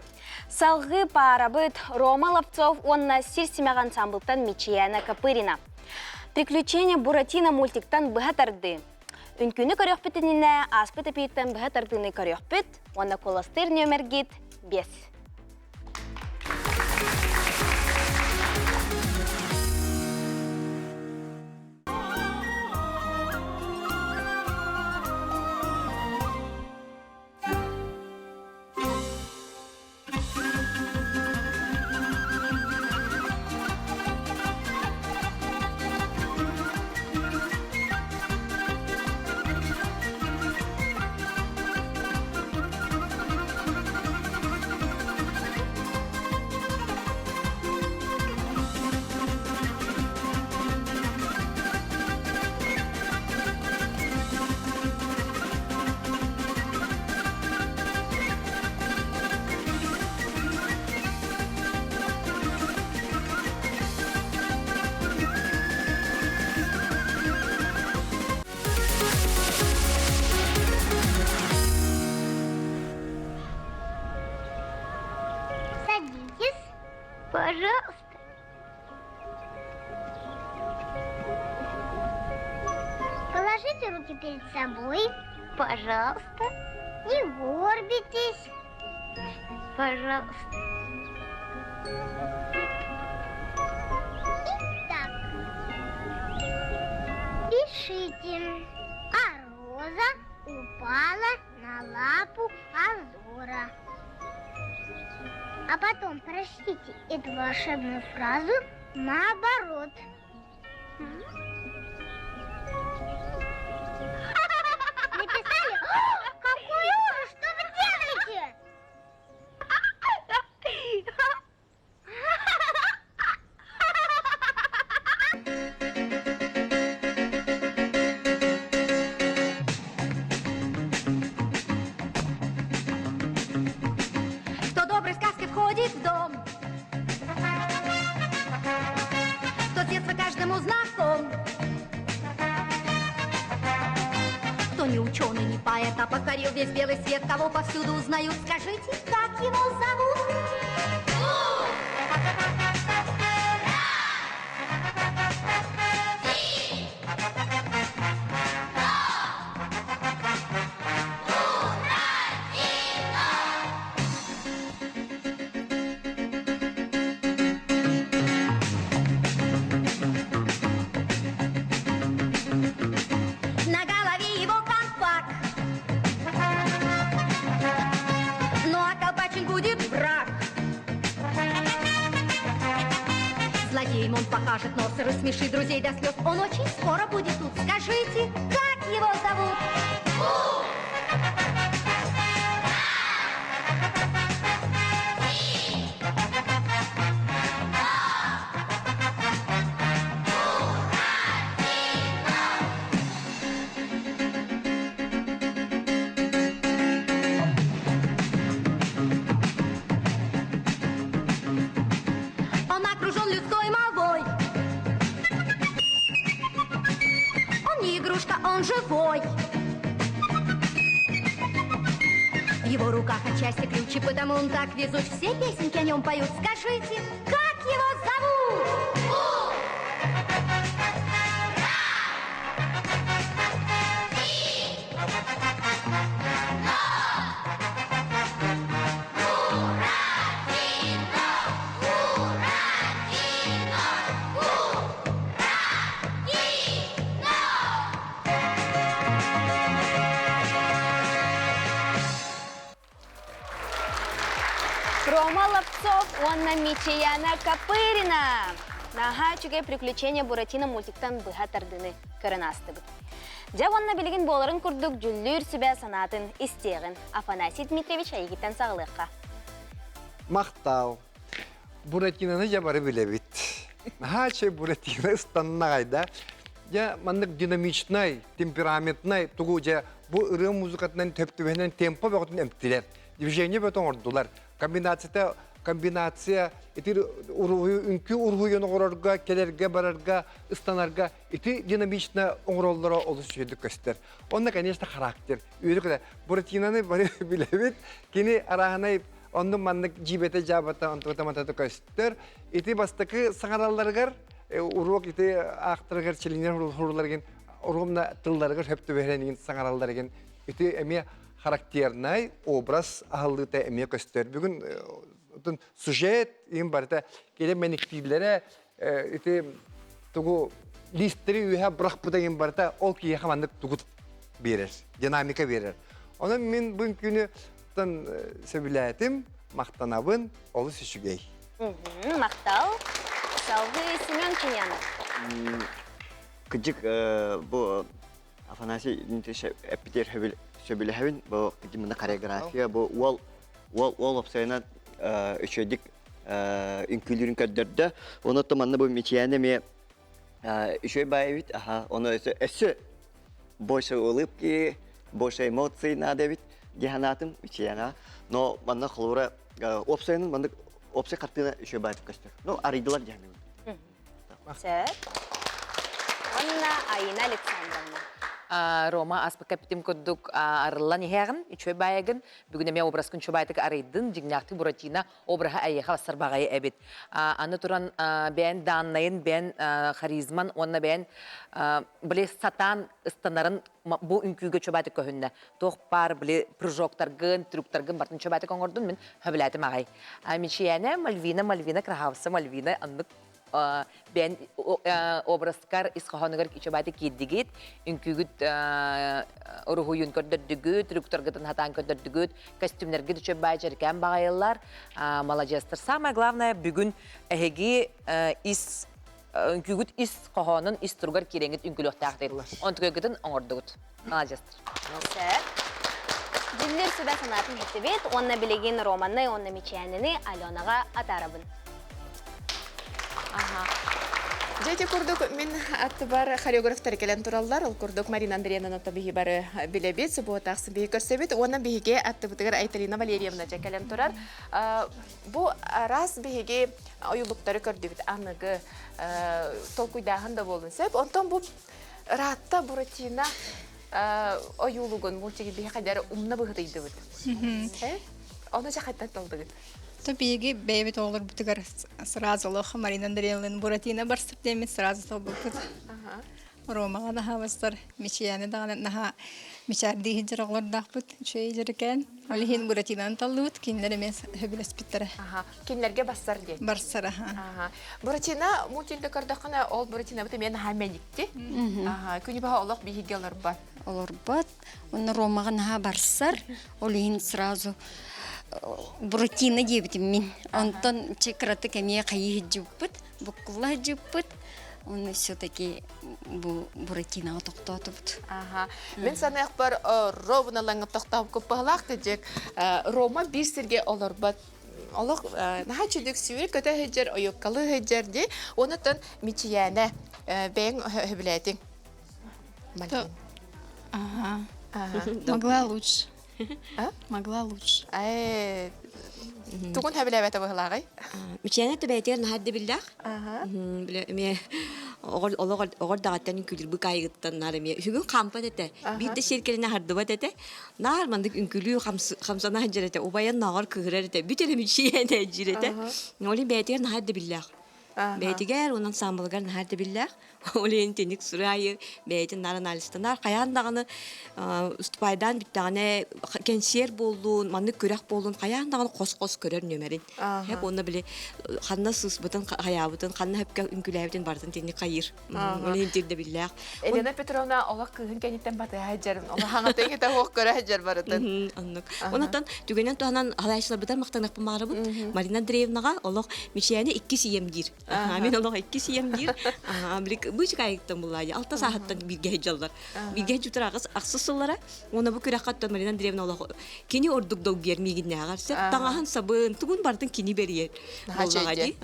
Салгыы паарабыт Рома Ловцов уонна Сир симэҕэ ансамблтан Мичияна Копырина. Приключения Буратино мультиктан быһа тардыы. Үнкүүнү көрүөхпүт иннинэ ааспыт эпииртэн быһа тардыыны көрүөхпүт уонна куоластыыр нүөмэргит 5. Пожалуйста. Положите руки перед собой, пожалуйста. Не горбитесь, пожалуйста. Итак, пишите. А роза упала на лапу Азора. А потом прочтите эту волшебную фразу наоборот. Написали? Какой ужас! Что вы делаете? Кто доброй сказкой входит в дом, Кто с детства каждому знаком, Кто не ученый, не поэт, а покорил весь белый свет, Кого повсюду узнают, скажите, как его зовут? На голове его колпак, Ну а колпачин будет враг. Злодеям он покажет нос и рассмешит друзей до слез. Он очень скоро будет тут. Скажите, как его зовут? Он окружен людской молвой. Он не игрушка, он живой. В его руках отчасти ключи, потому он так везуч. Все песенки о нем поют. Скажите, как его зовут? Рома Ловцов уонна Мичияна Копырина. Наһаа үчүгэй приключения Буратино мультиктан быһа тардыны көрөн аастыбыт. Дьэ уонна билигин буоларын курдук дьүллүүр сүбэ санаатын истиэҕин Афанасий Дмитриевич эйигиттэн саҕалыахха. Махтал. Буратиноны дьэ бары билэбит. Наһаа үчүгэй Буратино ыстаннаҕай да. Дьэ маннык динамичнай, темпераментнай тугу дьэ бу ырыа музыкатынан төптүбэһинэн темпо бөҕөтүн эмтилэр. Движение бөтө оҥордулар. Комбинацията комбинация ити уруһуйу үҥкүү уруһуйун оҥорорго, кэлэргэ, барарга, ыстанарга ити динамично оҥороллоро олус үчүгэйдик көстөр. Онно, конечно, характер. Үөрүк Буратиноны бары билэбит. Кини арааһынай оннук маннык дьиибэтэ дьаабата онтугата матата көстөр. Ити бастакы саҥаралларыгар уруок ити аахтарыгар чилинер хуруларыгын уруомна тылларыгар хөп түбэһэрэн саҥаралларыгын ити эмиэ характернай образ аһыллыыта эмиэ көстөр. Бүгүн сюжет им барыта келе мэниктииллэрэ ити тугу листери үөһэ бырахпыта им барыта ол киһиэхэ маннык тугут биэрэр, динамика биэрэр. Онон мин бу күнү сөбүлээтим, махтанабын, олус үчүгэй. Махтал. Салгыы Семен Чинянов. Кыдьык бу Афанасий Дмитриевич эппитигэр сөбүлэһэбин. Бу мына хореография, бу уол уол уол опсайынан үчүгэйдик үҥкүүлүүрүн көрдөрдө. Онон манна бу Мичийээн эмиэ үчүгэй баай эбит. Аха, ону өссө больше улыбки, больше эмоций надо эбит дии санаатым Мичийээнэ. Но манна холобура опсайынан маннык опсай хартыына үчүгэй баайтык көстөр. Ну, арыйдылар дии саныыбын. Сөп. Уонна Айина Александровна. Рома аспыкка эппитим курдук арыллан иһэҕин, үчүгэй баайагын, бүгүн эмиэ образкын чубайтык арыйдын, дьиҥнээхтик Буратино обраһа эйиэхэ бассар баҕайы эбит. Аны туран бэйэн дааннайын, бэйэн харизман уонна бэйэн били сатаан ыстанарын бу үҥкүүгэ чубайтык көһүннэ. Туох баар били прыжоктаргын, трюктаргын бартын чубайтык оҥордун, мин хөбүлээтим аҕай. Мичийээнэ Мальвина, Мальвина, красавица Мальвина аннык бэйэн образкар ис хоһоонугар үчүгэйдик киирдигит, үҥкүүгүт уруһуйун көрдөрдүгүт, трюктаргытын хатаан көрдөрдүгүт, костюмнаргыт үчүгэй баай дьэркээн баҕайыллар. Маладьыастар. Самое главное, бүгүн эһиги ис үҥкүүгүт ис хоһоонун ис туругар киирэҥҥит үҥкүлүөхтээх Онтукайгытын оҥордугут. Маладьыастар. Дьүллүр сүбэ санаатын иһиттибит уонна билигин Романы уонна Мичээнини Аленаҕа атаарабын. Дьэ ити курдук мин аттыбар хореографтар кэлэн тураллар. Ол курдук Марина Андреевнаны биһи бары билэбит, субуотаахсы биһи көрсөбүт. Уонна биһиги аттыбытыгар Айталина Валерьевна дьэ кэлэн турар. Бу араас биһиги ойулуктары көрдүбүт аныгы толкуйдааһын да буолун сөп. Онтон бу Ыраатта Буратино ойуулугун мультиги биһи хайдары умна быһытыйдыбыт. Ону дьэ хайтан талдыгыт? То биһиги бэйэбит оҕолорбутугар сразу олох Марина Андреевна Буратино барсып диэммит сразу талбыппыт. Ромаҕа наһаа Мичийэни даҕаны наһаа мичээрдии сылдьар оҕолордоохпут үчүгэй дьэрикээн. Ол иһин Буратиноны таллыбыт, кинилэр эмиэ сөбүлэспиттэрэ. Кинилэргэ барсар диэн. Барсар, аха. Буратино мультфильмда көрдөххүнэ, ол Буратинобыт эмиэ наһаа мэникти. Күнү баһа олох биһиги олорбот. Олорбот. Онно Ромаҕа наһаа барсар. Ол иһин сразу Буратино диэбитим мин. Онтон кыратык эмиэ хайыы сылдьыбыппыт, буккулла сылдьыбыппыт. Уонна все-таки бу Буратиноҕа тохтоотубут. Аха. Мин саныахпар ровно лаҥы тохтообуккут быһалаах кыдьык. Рома биир сиргэ олорбот. Олох наһаа чүдүк сүүр көтө сылдьар, ойуккалыы сылдьар дии. Онутан Мичийээнэ бэйэҥ сөбүлээтиҥ. Ага. Могла лучше. Могла лучше. Тугун сөбүлээбэтэ быһылааҕый? Мичээнэ төбөтүгэр наһаа дэбиллээх. Бile эмиэ оҕор даҕаттан үҥкүүлүрбү кайыгыттан наар эмиэ үһүгүн хаампат этэ. Биир да сиэркилэни хардыбат этэ. Наар маннык үҥкүлүү хамсана сылдьар этэ. Убайан ноҕор кыыһырар этэ. Бүт эрэ мичийээнэ дьиир этэ. Ол иһин бэйэтигэр наһаа дэбиллээх. Бэйэтигэр уонна ансаамбылыгар наһаа дэбиллээх. Ол иһин итинник сурайы бэйэтин наар анализтанар. Хайаан даҕаны уступайдаан бүттэҕинэ кэнсиэр буоллун, маннык күрэх буоллун, хайаан даҕаны хос-хос көрөр нүөмэрин. Хэп уонна били ханна сыыспытын, хайаабытын, ханна хөпкө үҥкүлээбитин барытын итинник хайыыр. Ол иһин тирдэбиллээх. Елена Петровна олох кыыһын кэнниттэн батыһа сылдьарын, олох хаҥатын кытта суох көрө сылдьар барытын. Оннук. Онтон түгэнэн туһанан халаачыларбытар махтаныахпын баҕарабын. Марина Андреевнаҕа олох Мичээни иккис ийэм диир. Мин олох иккис ийэм диир. Быычыкайыттан буллаайы. Алта сааһыттан бииргэ сылдьаллар. Бииргэ сылдьыбыттар аҕыс ахсыс сыллара. Уонна бу күрэххэ Марина Андреевна олох кини ордук долгуйар миигиннээҕэр сөп. Таҥаһын сабын, тугун барытын кини бэрийэр. Буоллаҕа дии.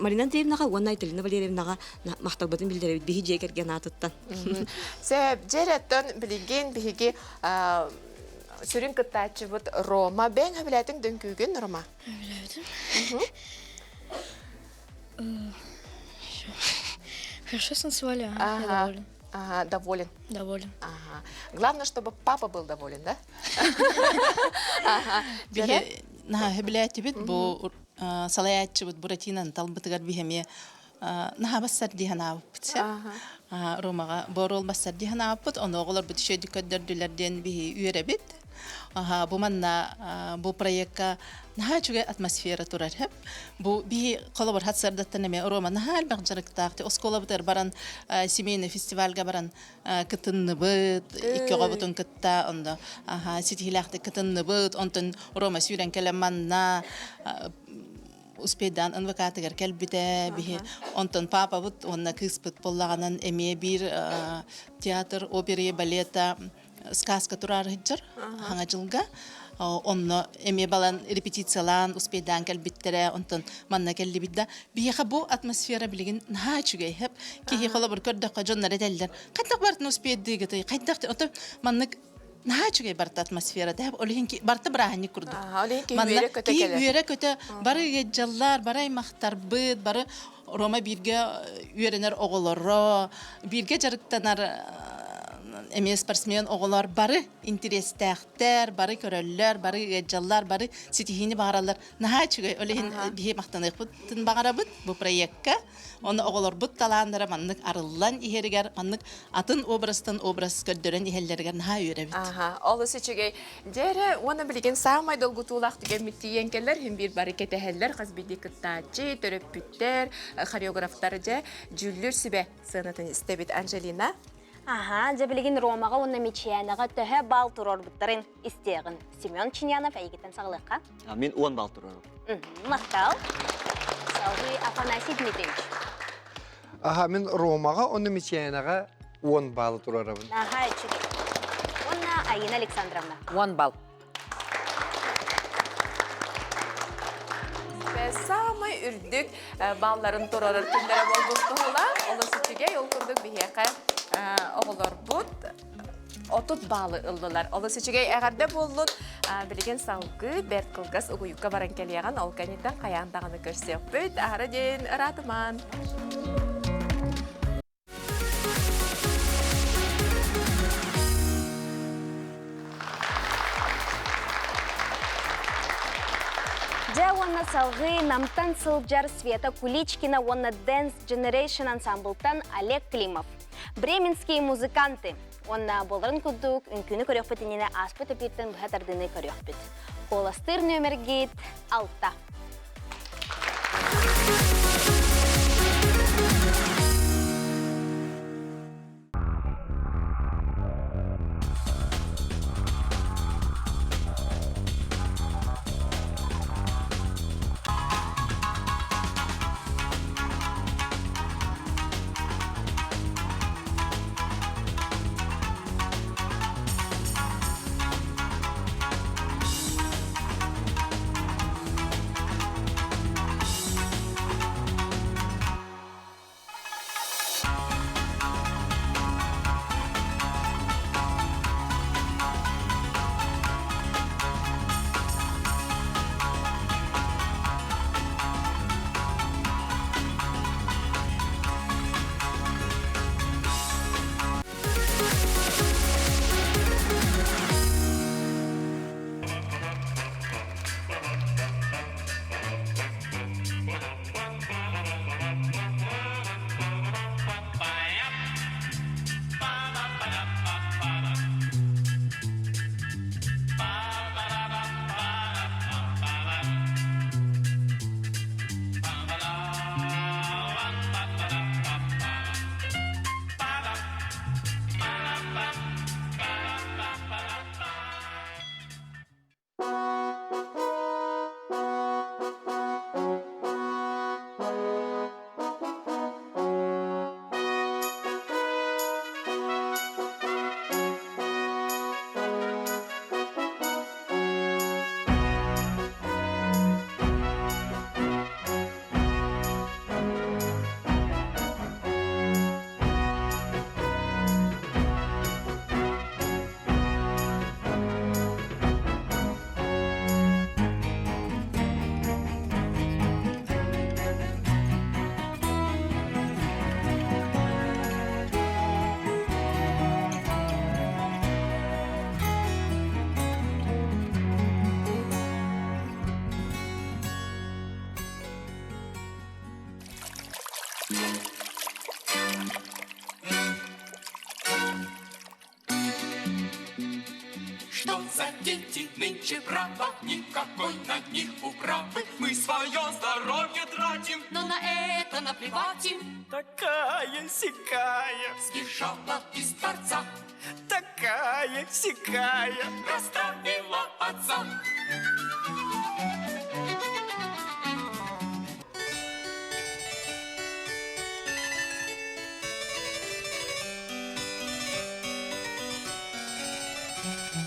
Марина Андреевнаҕа уонна Айталина Валерьевнаҕа махталбытын биллэрэбит биһи дьиэ кэргэн аатыттан. Сөп, дьэ билигин биһиги сүрүн кыттааччыбыт Рома. Бэйэҥ сөбүлээтиҥ дөҥкүүгүн, Рома? Хорошо станцевали, ага, я доволен. Ага, доволен. Доволен. Ага. Главное, чтобы папа был доволен, да? Ага. Биһи наһаа сөбүлээтибит бу салайааччыбыт Буратинаны талбытыгар биһи эмиэ наһаа бассар дии санаабыппыт Ромаҕа боруол бассар дии санаабыппыт ону оҕолорбут үчүгэйдик көрдөрдүлэр диэн биһи үөрэбит бу манна бу проекка наһаа үчүгэй атмосфера турар бу биһи холобур хатсардаттан эмиэ Рома наһаа элбэх дьарыктаах оскуолабытыгар баран семейный фестивальга баран кытынныбыт икки оҕобутун кытта онно ситиһиилээхтик кытынныбыт онтон Рома сүүрэн кэлэн манна успейдаан НВК-тыгар кэлбитэ биһи онтон папабыт уонна кыыспыт буоллаҕынан эмиэ биир театр оперы балета сказка турар сылдьар хаҥа дьылга онно эмиэ балан репетициялаан успейдаан кэлбиттэрэ онтон манна кэллибит да биһиэхэ бу атмосфера билигин наһаа үчүгэй хэп киһи холобур көрдөххө дьоннор этэллэр хайдах бартын успейдыыгытый хайдах ото маннык наһаа үчүгэй барыта атмосфера да ол иһин барыта бырааһынньык курдук манна киһи үөрэ-көтө бары ыалдьаллар бары аймахтарбыт бары Рома бииргэ үөрэнэр оҕолоро бииргэ дьарыктанар. эмиэ спортсмен оҕолор бары интириэстээхтэр, бары көрөллөр, бары ыалдьаллар, бары ситиһиини баҕараллар. Наһаа үчүгэй. Ол иһин биһи махтаныахпытын баҕарабыт бу проекка. Оны оҕолорбут талааннара маннык арыллан иһэригэр, маннык атын образтан образ көрдөрөн иһэллэригэр наһаа үөрэбит. Аха, олус үчүгэй. Дьэ эрэ, уонна билигин саамай долгутуулаах түгэммит тиийэн кэлэр, иһин биир бары кэтэһэллэр, хас биирдии кыттааччы, төрөппүттэр, хореографтар дьэ, дьүүллүүр сүбэ сыанатын истэбит. Анжелина? Аха, дьэ билигин Ромаҕа уонна Мичиянэҕэ төһө баал туруорбуттарын истиэҕин. Семен Чинянов эйигиттэн саҕалыахха. Мин 10 балл туруорум. Махтал. Салгыы Афанасий Дмитриевич. Аха, мин Ромаҕа уонна Мичиянэҕэ 10 баллы туруорабын. Аха, үчүгэй. Уонна Айина Александровна. 10 балл. Самый үрдүк балларын турарар күннэрэ буолбут туһула. Олус үчүгэй, ол курдук биһиэхэ оҕолорбут 30 баалы ыллылар. Олус үчүгэй эҕэрдэ буоллун. Билигин салгыы бэрт кылгас угуйукка баран кэлиэҕин, ол кэнниттэн хайаан даҕаны көрсүөхпүт. Аһара диэн ыраатымаан. Дьэ уонна салгыы Намтан сылдьар Света Куличкина уонна Dance Generation ансамблтан Олег Климов. Бременские музыканты уонна буоларын курдук үҥкүүнү көрүөхпүт иннинэ ааспыт эпииртэн быһа тардыыны көрүөхпүт. Куоластыыр нүөмэргит 6. Что за дети нынче право, никакой на них управы. Мы свое здоровье тратим, но на это наплевать им. Такая-сякая сбежала из дворца. Такая-сякая расставила отца.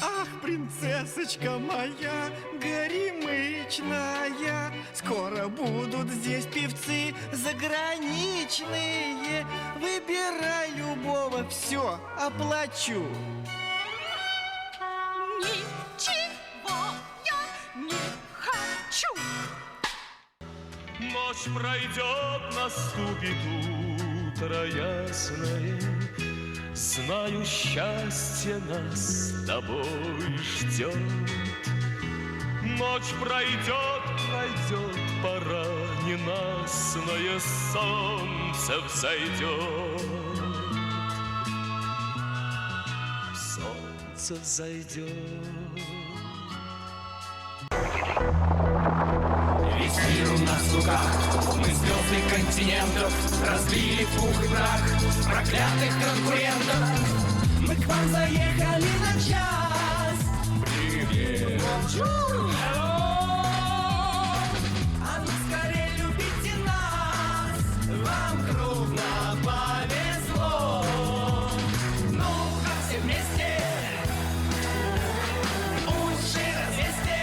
Ах, принцессочка моя, горемычная, Скоро будут здесь певцы заграничные. Выбирай любого, все, оплачу. Ничего я не хочу. Ночь пройдет, наступит утро ясное. Знаю, счастье нас с тобой ждет. Ночь пройдет, пройдет, пора ненастное солнце взойдет. Солнце взойдет. Весь мир у нас в руках, мы звезды континентов, Разбили в пух и прах проклятых конкурентов. Мы к вам заехали на час. Привет! Bonjour! Hello! А ну скорее любите нас, вам крупно повезло. Ну-ка все вместе, уши развесьте.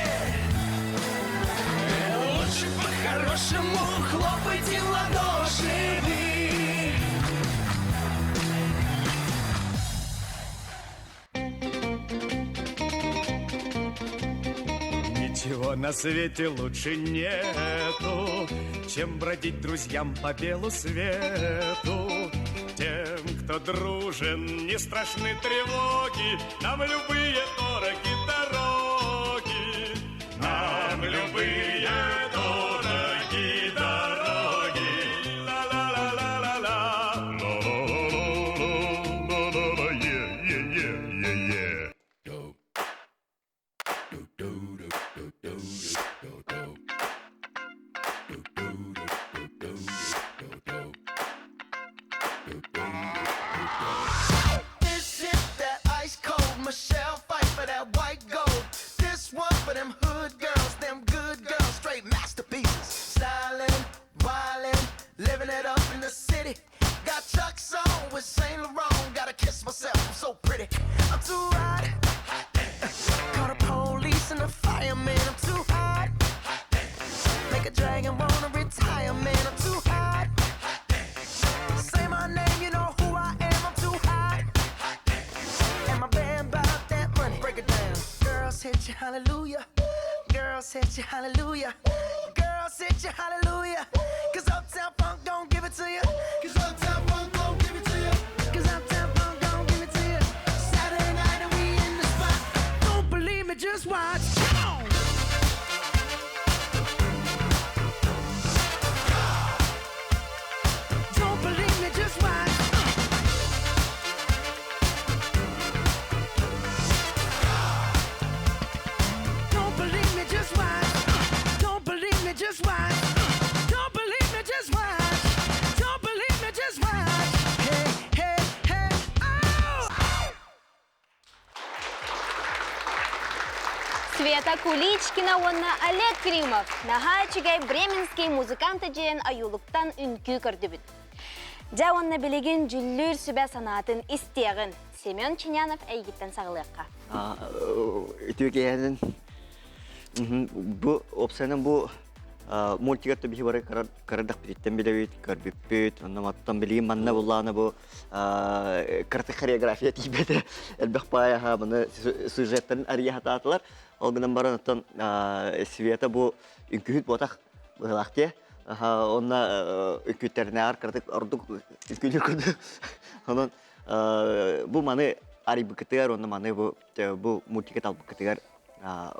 Лучше по-хорошему хлопайте в ладоши вы. Ничего на свете лучше нету, чем бродить друзьям по белу свету. Тем, кто дружен, не страшны тревоги, нам любые дороги дороги. Нам любые дороги дороги. Ла-ла-ла-ла-ла-ла. Ла-ла-ла-ла-ла-ла-ла. Е-е-е-е-е. This is that ice cold Michelle fight for that white gold. This one for them hood girls, them good girls, straight masterpieces. Stylin', wildin', living it up in the city. Got Chuck's on with Saint Laurent. Gotta kiss myself, I'm so pretty. I'm too hot. Call the police and the fireman. I'm too hot. Make a dragon wanna retire, man. I'm too hot. Say my name, you know who I am. I'm too hot. And my band bought that money. Break it down. Girls hit you, hallelujah. Girls hit you, hallelujah. Girls hit you, hallelujah. Cause Uptown Funk don't give it to you. Cause Uptown Funk don't give it to you. Cause Uptown Funk don't give it to you. Saturday night and we in the spot. Don't believe me, just watch. Come on. Don't believe me, just watch. Don't believe me, just watch. Don't believe me, just watch. Don't believe me, just watch. Don't believe me, just watch. Hey, hey, hey, oh! Света Куличкина уонна Олег Климов наһаа үчүгэй бременский музыканты диэн ойуулуктан үҥкүү көрдүбүт. Дьэ уонна билигин дьүллүүр сүбэ санаатын истиэҕин. Семен Чинянов эйгиттэн саҕалыахха. Үтүө киэһэнин бу опсайынан бу мультигар биһи бары карадах пититтен билэбит, көрбүппүт, онно маттан билигин манна буллаана бу кыраты хореография тиийбэтэ элбэх паайаха маны сюжеттарын арыйа хатаатылар. Ол гынан баран оттон Света бу үҥкүүһүт буотах быһылаах тиэ. Онна үҥкүүттэринээҕэр кыратык ордук үҥкүүлүүр курдук. Онон бу маны арыйбыкытыгар уонна маны бу бу мультика талбыкытыгар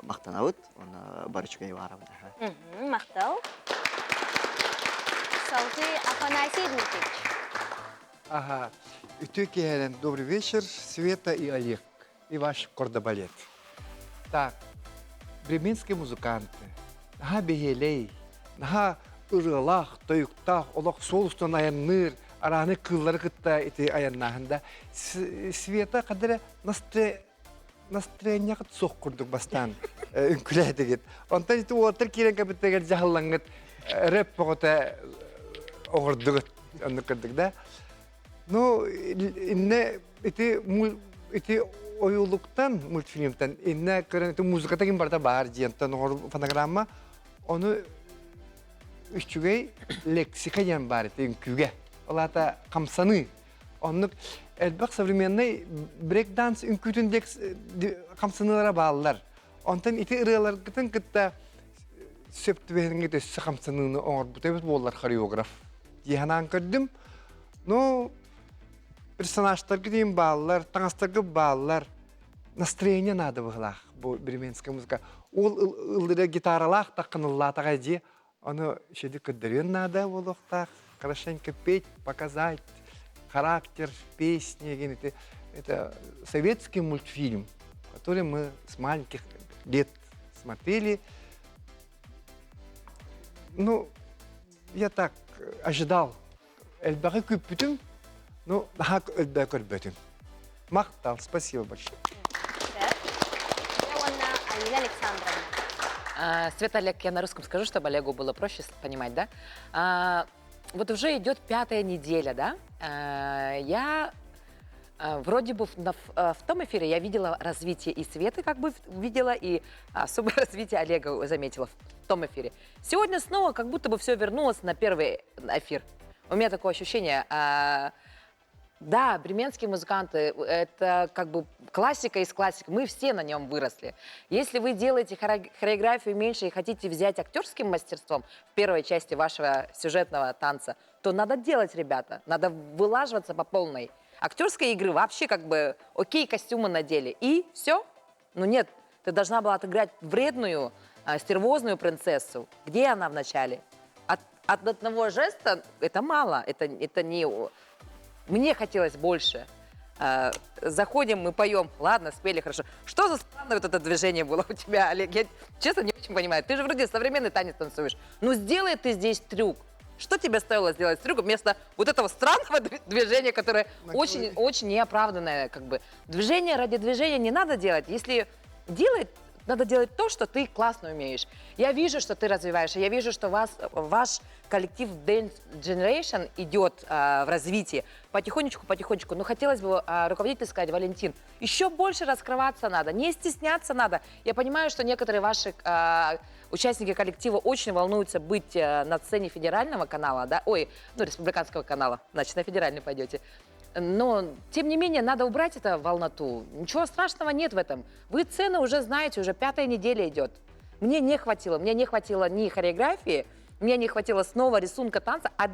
махтанабыт уонна бары үчүгэй баарабыт. Махтал. Салгыы Афанасий Дмитриевич. Ага. Үтүө киэһэнэн добрый вечер, Света и Олег, и ваш кордебалет. Так, бременские музыканты. Наһаа бэһиэлэй, наһаа ырыалаах, тойуктаах, олох суол устун айанныыр, арааны кыыллары кытта ити айаннааһында Света хадара настроениеҕыт суох курдук бастаан үҥкүлээтигит. Онтон ити уолаттар киирэн кэбиттэгэр дьаһаллаҥҥыт рэп бөҕөтө оҥордугут оннук курдук да. Ну, инне ити ити ойуулуктан мультфильмтан инне көрөн ити музыката ким барыта баар диэнтэн оҥор фонограмма ону үчүгэй лексика диэн баар ити үҥкүүгэ. Ол аата хамсаныы. Оннук элбэх современный брейк-данс үҥкүүтүн хамсаныылара бааллар. Онтон ити ырыаларгытын кытта сөп түбэһиҥҥит өссө хамсаныыны оҥорбут эбит буоллар хореограф дии санаан көрдүм. Ну, Персонажтарга дейін бааллар, таҥастарга бааллар. Настроение надо быһылаах бу бременская музыка. Ол ыллыра гитаралаах таххыныллаатаҕа дии. Ону шеди көрдөрүөн наада буолуохтаах. Хорошенько петь, показать характер песни. Это, это советский мультфильм, который мы с маленьких лет смотрели. Ну, я так ожидал. Элбэҕи күүппүтүм, ну, наһаа элбэҕи көрбөтүм. Махтал, спасибо большое. Алина Александровна. А, Света, Олег, я на русском скажу, чтобы Олегу было проще понимать, да? А, вот уже идет пятая неделя, да? А, я вроде бы в том эфире я видела развитие и Светы, как бы видела, и особое развитие Олега заметила в том эфире. Сегодня снова как будто бы все вернулось на первый эфир. У меня такое ощущение. Да, бременские музыканты – это как бы классика из классик. Мы все на нем выросли. Если вы делаете хореографию меньше и хотите взять актерским мастерством в первой части вашего сюжетного танца, то надо делать, ребята. Надо вылаживаться по полной. Актерской игры вообще как бы окей, костюмы надели. И все. Ну нет, ты должна была отыграть вредную, стервозную принцессу. Где она в начале? От одного жеста это мало, это не... Мне хотелось больше. Заходим, мы поем. Ладно, спели хорошо. Что за странное вот это движение было у тебя, Олег? Я, честно, не очень понимаю. Ты же вроде современный танец танцуешь. Ну, сделай ты здесь трюк. Что тебе стоило сделать трюк вместо вот этого странного движения, которое очень, очень неоправданное, как бы. Движение ради движения не надо делать. Если делать, надо делать то, что ты классно умеешь. Я вижу, что ты развиваешься, я вижу, что ваш коллектив Dance Generation идет в развитии. Потихонечку, потихонечку. Но хотелось бы руководителю сказать, Валентин, еще больше раскрываться надо, не стесняться надо. Я понимаю, что некоторые ваши участники коллектива очень волнуются быть на сцене федерального канала, да? Ой, ну, республиканского канала, значит, на федеральный пойдете. Но, тем не менее, надо убрать эту волноту. Ничего страшного нет в этом. Вы цены уже знаете, уже пятая неделя идет. Мне не хватило. Мне не хватило ни хореографии, мне не хватило снова рисунка танца. А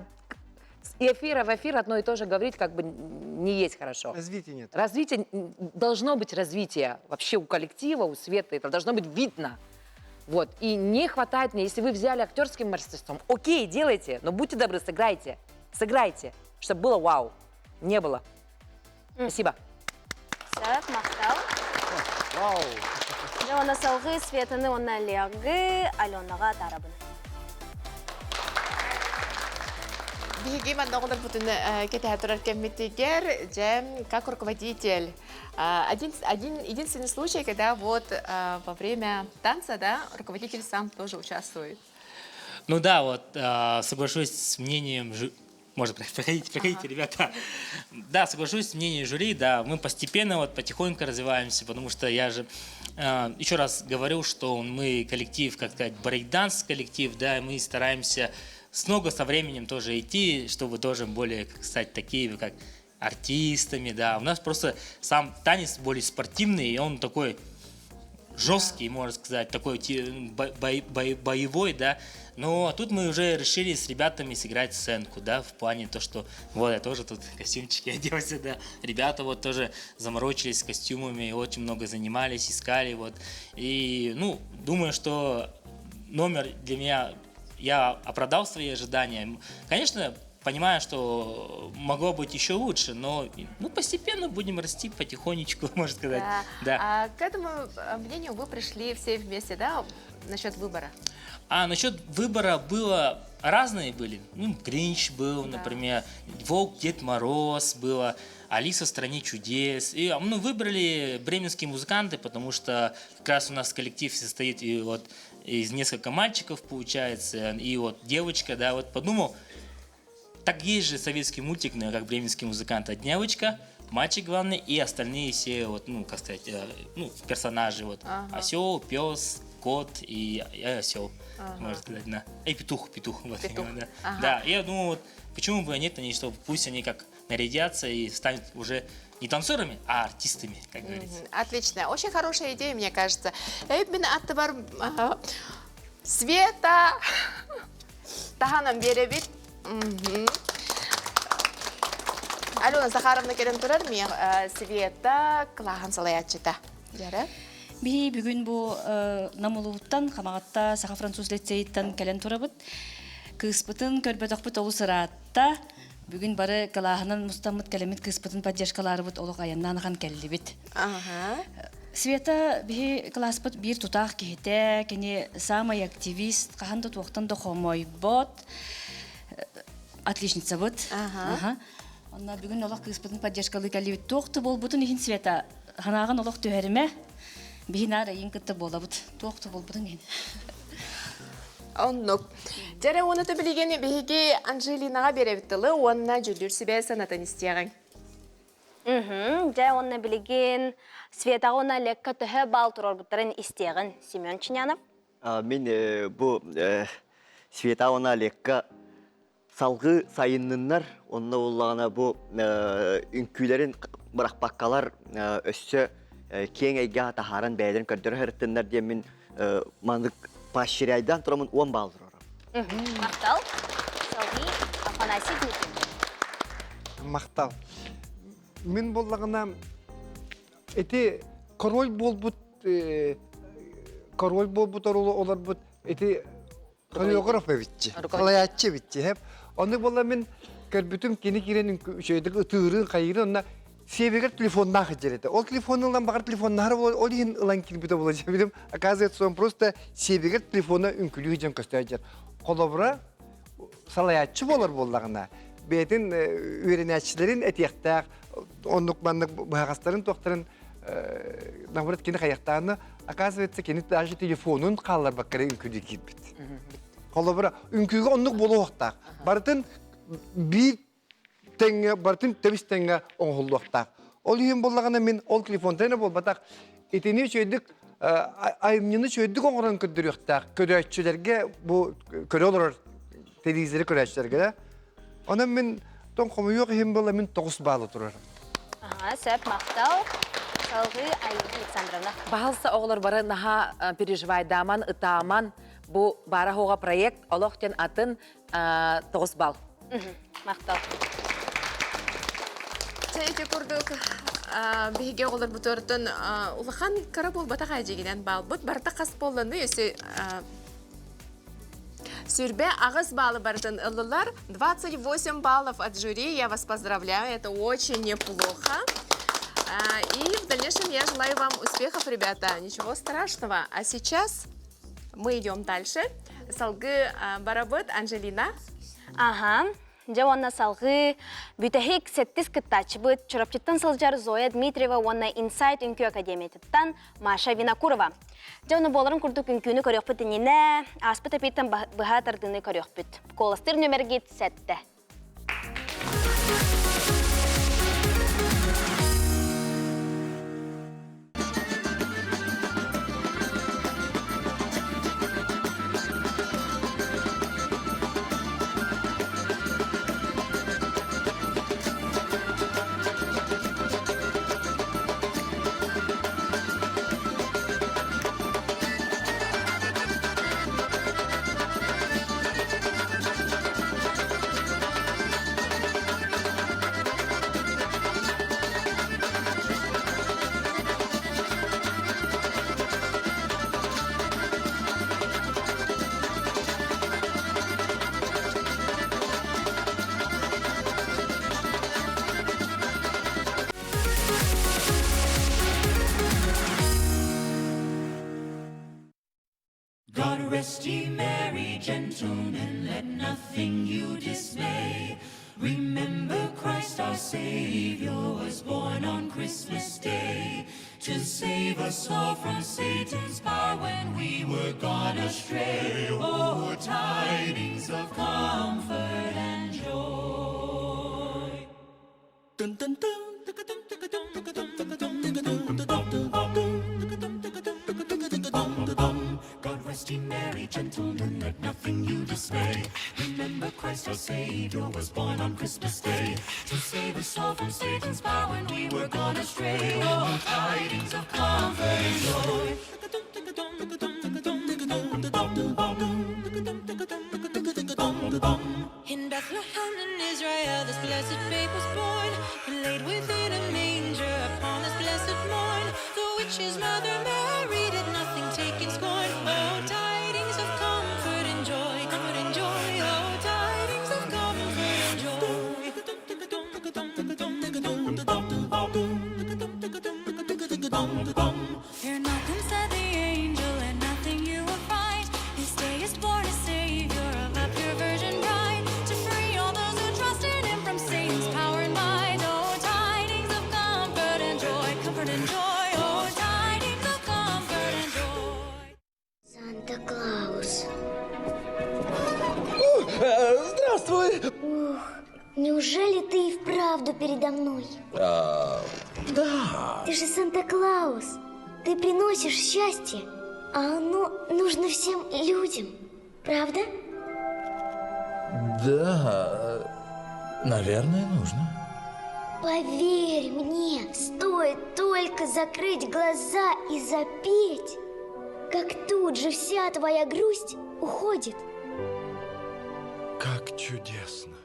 с эфира в эфир одно и то же говорить как бы не есть хорошо. Развития нет. Развитие, должно быть развитие вообще у коллектива, у Светы. Это должно быть видно. Вот. И не хватает мне, если вы взяли актерским мастерством, окей, делайте, но будьте добры, сыграйте. Сыграйте, чтобы было вау. Не было. Спасибо. Сөп, махтал. Вау. Она салгы Светаны, она Олегы, Аленаға тарабын. Биһиги манна оҕолор бутун кэтэһэ турар кэммитигэр, дьэ, как руководитель, один, единственный случай, когда вот во время танца, да, руководитель сам тоже участвует. Ну да, вот соглашусь с мнением можно проходите, проходите, ребята. Да, соглашусь с мнением жюри, да, мы постепенно, вот потихоньку развиваемся, потому что я же еще раз говорю, что мы коллектив, как сказать, брейк-данс коллектив, да, и мы стараемся с со временем тоже идти, чтобы тоже более, как сказать, такие, как артистами, да. У нас просто сам танец более спортивный, и он такой жесткий, можно сказать, такой боевой, да. Но тут мы уже решили с ребятами сыграть сценку, да, в плане то, что вот я тоже тут костюмчики оделся, да. Ребята вот тоже заморочились с костюмами, очень много занимались, искали, вот. И, ну, думаю, что номер для меня, я оправдал свои ожидания. Конечно, понимаю, что могло быть еще лучше, но постепенно будем расти потихонечку, можно сказать. Да. Да. А к этому мнению вы пришли все вместе, да, насчет выбора? А насчет выбора было, разные были. Гринч был, например, Волк, Дед Мороз было, Алиса в стране чудес. И выбрали бременские музыканты, потому что как раз у нас коллектив состоит и вот из нескольких мальчиков, получается, и вот девочка, да, вот подумал, так есть же советский мультик, наверное, как бременские музыканты. Девочка, мальчик главный и остальные все, персонажи. Осел, пес, кот и осел, можно сказать, да. И петух, петух. Вот, Петух. да. Да, я думаю, почему бы нет, они, чтобы пусть они как нарядятся и станут уже не танцорами, а артистами, как говорится. Отлично. Очень хорошая идея, мне кажется. Мин аттыбар, Света! Таһанан биэрэбит. Алена Захаровна кэлэн турар, Света кылааһын салайааччыта. Дьара. Биһи бүгүн бу Нам улууһуттан Хамаҕатта Саха француз лицейиттэн кэлэн турабыт. Кыыспытын көрбөтөхпүт олус ыраатта. Бүгүн бары кылааһынан мустаммыт кэлэммит кыыспытын поддержкалаарыбыт олох айаннаан ахан кэллибит. Света биһи кылааспыт биир тутаах киһитэ, кини самый активист, хаһан да туохтан да хомойбот, отличницабыт. Онно бүгүн олох кыыспытын поддержкалыы кэллибит. Туох да буолбутун иһин Света, санааҕын олох түһэримэ. Биһи наар эйин кытта буолабыт. Туох да буолбутун иһин. Оннук. Дьэрэ уонна билигин биһиги Анжелинаҕа биэрэбит тылы уонна дьүүллүүр сүбэ санатын истиэҕиҥ. Дьэ уонна билигин Светаҕа уонна Олегка төһө баал туруорбуттарын истиэҕин Семен Чинянов. Мин бу Света уонна Олегка салгыы сайынныннар, онно буоллаҕына бу үҥкүүлэрин бырахпаккалар өссө киэҥ эйгэҕэ таһааран бэйэлэрин көрдөрө сырыттыннар диэммин маннык поощряйдаан тураммын 10 баал туруорабын. Махтал. Салгыы Афанасий Дмитриевич. Махтал. Мин буоллаҕына ити король буолбут король буолбут олорбут ити хореограф эбитчи, салайааччы эбитчи. Хеп. Оннук буолла мин көрбүтүм кини киирэн үчүгэйдик ытыырын, хайыырын, онно сиэбигэр телефоннаах иһэр этэ. Ол телефону ылан баҕар телефоннаһар буолар, ол иһин ылан киирбитэ буолар дьэбилим. Оказывается, он просто сиэбигэр телефона үҥкүлүү дьон көстөөдьөр. Холобура, салайааччы буолар буоллаҕына, бэйэтин үөрэнээччилэрин этиэхтээх, оннук маннык быһаҕастарын туохтарын наоборот кини хайахтааны оказывается кини даже телефонун хаалларбакка эрэ үҥкүүлүү киирбит. Холобура, үҥкүүгэ оннук буолуохтаах. Барытын биир тэҥҥэ, барытын тэбис тэҥҥэ оҥоһуллуохтаах. Ол иһин буоллаҕына мин ол телефонтан эрэ буолбатах, итини үчүгэйдик айымньыны үчүгэйдик оҥорон көрдөрүөхтээх көрөөччүлэргэ бу көрө олорор телевизоры көрөөччүлэргэ да. Онон мин тоҥ хомуйуох иһин буолла мин 9 баалы турарым. Ага, сөп, махтал. Салгыы Айылгы Александровна. Баһалса оҕолор бары наһаа переживайдааман, ытааман бу баара хоға проект олох тен атын 9 балл. Махтал. Чэ, ити курдук биһиги оҕолор бутуортан улахан кыра буолбатах эдьигинэн баалбыт. Барыта хас буолланы өсө Сүрбэ аҕыс баллы барытын ыллылар. 28 баллов от жюри. Я вас поздравляю, это очень неплохо. И в дальнейшем я желаю вам успехов, ребята. Ничего страшного. А сейчас мы идем дальше. Салгыы барабыт Анжелина. Ага. Дьэ уонна салгыы бүтэһик сэттис кыттааччыбыт Чурапчыттан сылдьар Зоя Дмитриева уонна Инсайт үҥкүү академиятыттан Маша Винокурова. Дьэ ону буоларын курдук үҥкүүнү көрүөхпүт иннинэ, ааспыт эпииртэн быһа тардыыны көрүөхпүт. Куоластыыр нүмергит сэттэ. God rest ye merry gentlemen, let nothing you dismay. Remember Christ our Savior was born on Christmas Day to save us all from Satan's power when we were gone astray. Oh, tidings of comfort and joy. Dun, dun, dun, God rest ye merry gentlemen, let nothing you dismay. Remember Christ our Savior was born on Christmas Day to save us all from Satan's power when we were gone astray. Oh, tidings of comfort and joy. In Bethlehem in Israel, this blessed babe was born. Санта-Клаус. Здравствуй! Ух, неужели ты и вправду передо мной? А, да. Ты же Санта-Клаус. Ты приносишь счастье, а оно нужно всем людям. Правда? Да, наверное, нужно. Поверь мне, стоит только закрыть глаза и запеть, как тут же вся твоя грусть уходит. Как чудесно.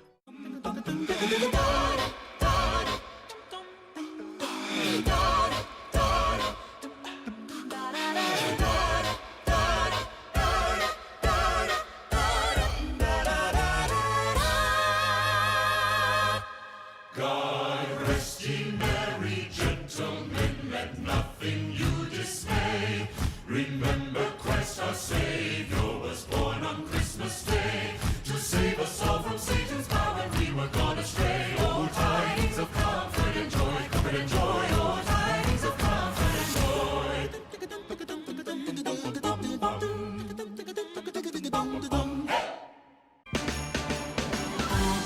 God rest ye merry gentlemen, let nothing you dismay. Remember Christ our Savior was born on Christmas Day to save us all from Satan's power when we were gone astray. Oh, tidings of comfort and joy, comfort and joy. Oh, tidings of comfort and joy.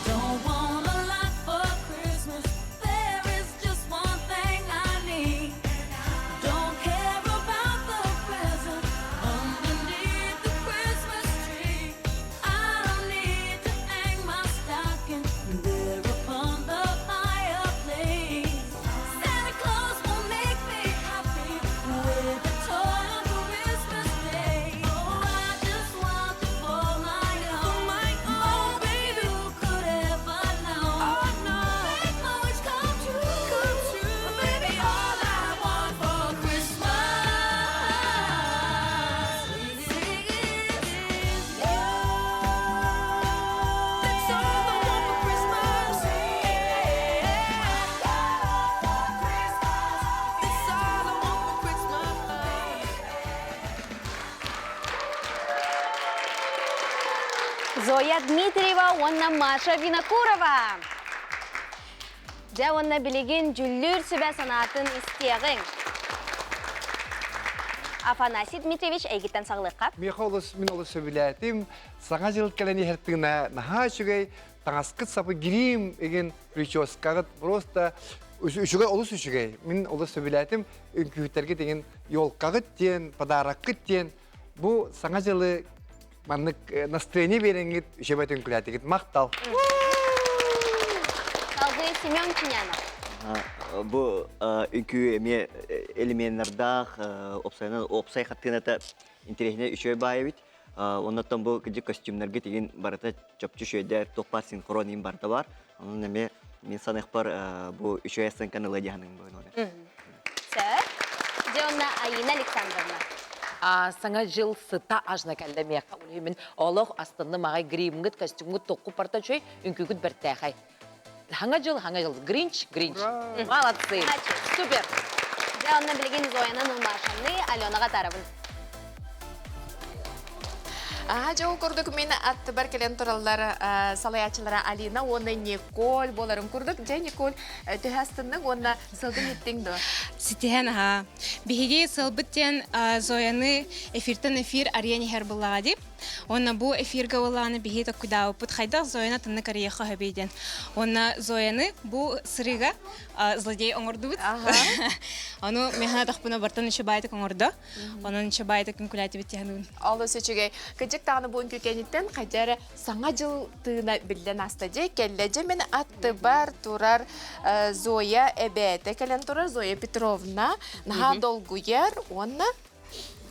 Don't want a lot for Christmas. There is just one thing I need. Don't care about the present underneath the Christmas tree. I don't need to hang my stocking there upon the fireplace. Santa Claus will make me happy with a toy on Christmas Day. Oh, I just want you for my own. Oh, baby, who could ever know? Make my wish come true. Come true. Baby, all I want for Christmas is you. That's all I want for Christmas. That's all I want for Christmas. Зоя Дмитриева уонна Маша Винокурова. Дьэ уонна билигин дьүллүүр сүбэ санаатын истиэҕиҥ. Афанасий Дмитриевич эйгиттэн саҕалыахха. Миэхэ олус мин олус сөбүлээтим. Саҥа дьыл кэлэн иһэр тыына наһаа үчүгэй. Таҥаскыт сапы грим игин прическаҕыт просто үчүгэй олус үчүгэй. Мин олус сөбүлээтим. Үҥкүүһүттэргит игин елкаҕыт диэн, подароккыт диэн бу саҥа дьылы маннык настроение биэрэҥҥит үчүгэй үҥкүүлээтигит. Махтал! Салгыы Семен Чинянов. Бу үҥкүү эмиэ элеменнардаах, уопсайынан уопсай хаттыыната интэриэһинэй үчүгэй баай эбит. Оннуттан бу кыдьык костюмнарга тигин барыта чопчу үчүгэйдэр, туох баар синхрон иин барыта бар. Онон эмиэ мин саныахпар бу үчүгэй оценканы ылыа диэханын бу Сөп. Дьэ онно Аина Александровна. Саҥа дьыл сыта ажна кэллэ миэхэ мин олох астынным аҕай гримҥыт костюмҥут токку парта үчүгэй үҥкүүгүт бэртээхэй Хаҥа дьыл, хаҥа дьыл. Гринч, Гринч. Молодцы. Супер. Дьэ, онно билигин Зоянан Умашаны Аленаҕа тарабын. Аха дьэ ол курдук мин аттыбар кэлэн тураллар салайааччылара Алина уонна Николь буоларын курдук. Дьэ, Николь, төһө астынныҥ уонна сылгын иттиҥ дуо? Ситиһэн аха. Биһиги сылбыт диэн Зояны эфиртэн эфир арыйан иһэр буллаҕа дии. Уонна бу эфиргэ буоллаҕына биһи токкуйдаабыппыт хайдах Зояны атыннык арыйыахха сөбүй диэн. Уонна Зояны бу сырыыга злодей оҥордубут. Ону миэхэ тахпына бартан еще баайтык оҥордо. Онон еще баайтык үҥкүлээтибит диһаныбын. Олус үчүгэй. Кыдьык даҕаны бу үҥкүү кэнниттэн хайдах эрэ саҥа дьыл тыына биллэн ааста дьэ кэллэ. Дьэ мин аттыбар турар Зоя эбээтэ кэлэн турар Зоя Петровна наһаа долгуйар уонна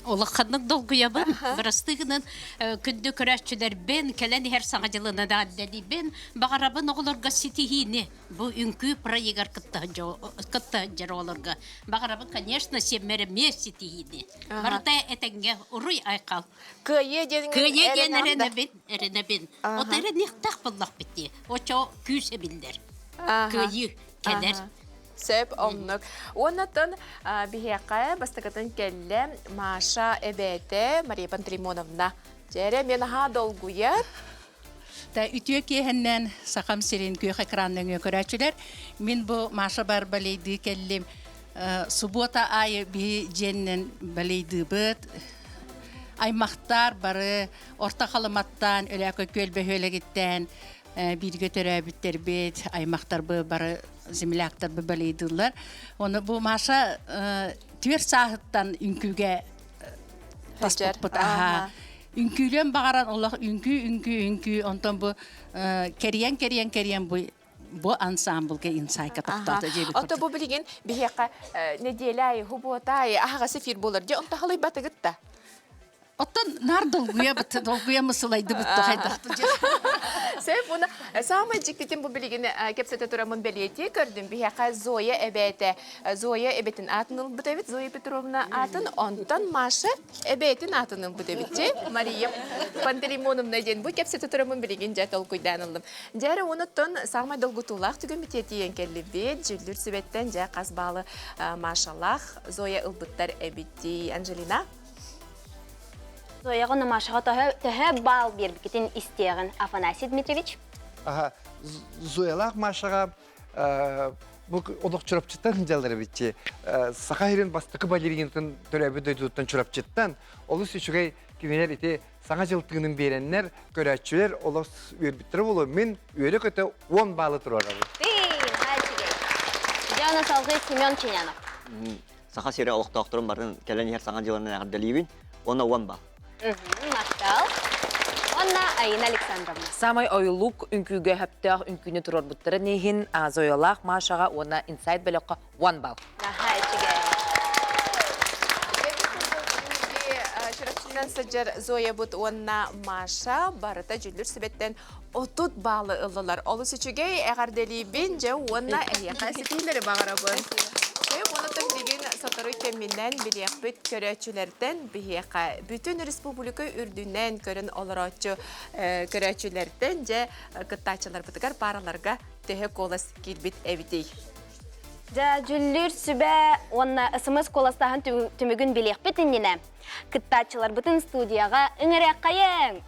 Улаханнык долгуйабын. Бырастыы гынан күндү көрөөччүлэрбин, кэлэн иһэр Саҥа дьылына дааддэлиибин. Баҕарабын оҕолорго ситиһиини бу үҥкүү проегар кытта сылдьар оҕолорго. Баҕарабын, конечно, сиэммэр эмиэ ситиһиини. Барыта этэҥҥэ уруй айхал. Кыайыы диэн Кыайыы диэн эрэнэбин, эрэнэбин. От эрэниэхтээх буоллахпыт дии. Очо күүс эбиллэр. Кыайыы кэлэр. Сөп, оннук. Уоннаттан биһиэхэ бастакытын кэллэ Маша эбээтэ Мария Пантелеймоновна. Дьэрэ, мен аһаа долгуйар. Та үтүө киэһэннэн Сахам сирин күөх экран нөҥүө көрөөччүлэр. Мин бу Маша бар балейдыы кэллим. Суббота аайы биһи дьиэннэн балейдыыбыт. аймахтар бары Орто Халыматтан, Өлөөкө күөл бөһүөлэгиттэн бииргэ төрөөбүттэрбит, аймахтарбы бары земляктарбы балейдыыллар. Оны бу Маша түөр сааһыттан үҥкүүгэ таспыппыт аха. Үҥкүүлүөн баҕаран олох үҥкүү үҥкүү үҥкүү онтон бу кэрийэн кэрийэн кэрийэн бу бу ансамблга инсайка тохтоото диэбит Ото бу билигин биһиэхэ неделя айы хубуота айы аһаҕас эфир буолар дьэ онто халыйбатыгыт да Оттон наар долгуйабыт, долгуйа сылайдыбыт хайдахты Сөп, уна саамай дьиктитин бу билигин кэпсэтэ тураммын бэлиэтии көрдүм. Биһиэхэ Зоя эбээтэ, Зоя эбэтин аатын ылбыт эбит, Зоя Петровна аатын, онтон Маша эбээтин аатын ылбыт эбит, Мария Пантелеймоновна диэн бу кэпсэтэ тураммын билигин дьэ толкуйдаан ыллым. Дьэ эрэ онуттан саамай долгутуулаах түгэн тиийэн кэллибит. Дьүллүр сүбэттэн дьэ хас баалы Машалаах Зоя ылбыттар эбит Анжелина. Зояҕа Намашаҕа төһө баал биэрбиккитин истиэҕин, Афанасий Дмитриевич? Аха, Зоялаах Машаҕа бу олох Чурапчыттан дьаллар эбитчи. Саха сирин бастакы балеринатын төрөөбүт дойдутуттан Чурапчыттан олус үчүгэй кинилэр ити саҥа дьыл тыынын биэрэннэр көрөөччүлэр олус үөрбүттэрэ буолуо. Мин үөрэ-көтө 10 баалы туруорабын. Диана салгыы Семен Чинянов. Саха сирэ олохтоохторун барын кэлэн иһэр саҥа дьылынан эҕэрдэлиибин уонна уон бал. Махтал. Уонна Айина Александровна. Самай ойулук үҥкүүгэ хөптөөх үҥкүүнү туруорбуттарын иһин Зоялаах Машаҕа уонна Инсайт бөлөххө уон бал. Наһаа үчүгэй. Чурапчынан сылдьар Зоябыт уонна Маша барыта дьүллүр сүбэттэн 30 баалы ыллылар. Олус үчүгэй, эҕэрдэлиибин, дьэ уонна эһиэхэ ситиһиилэри баҕарабын. Сөп, онон билигин сотору кэминэн билиэхпит көрөөччүлэртэн биһиэхэ бүтүн республика үрдүнэн көрөн олорооччу көрөөччүлэртэн дьэ кыттааччыларбытыгар паараларга төһө куолас киирбит эбитий? Дьэ, дьүллүүр сүбэ уонна СМС куоластааһын түмүгүн билиэхпит иннинэ кыттааччыларбытын студияҕа ыҥырыаххайыҥ!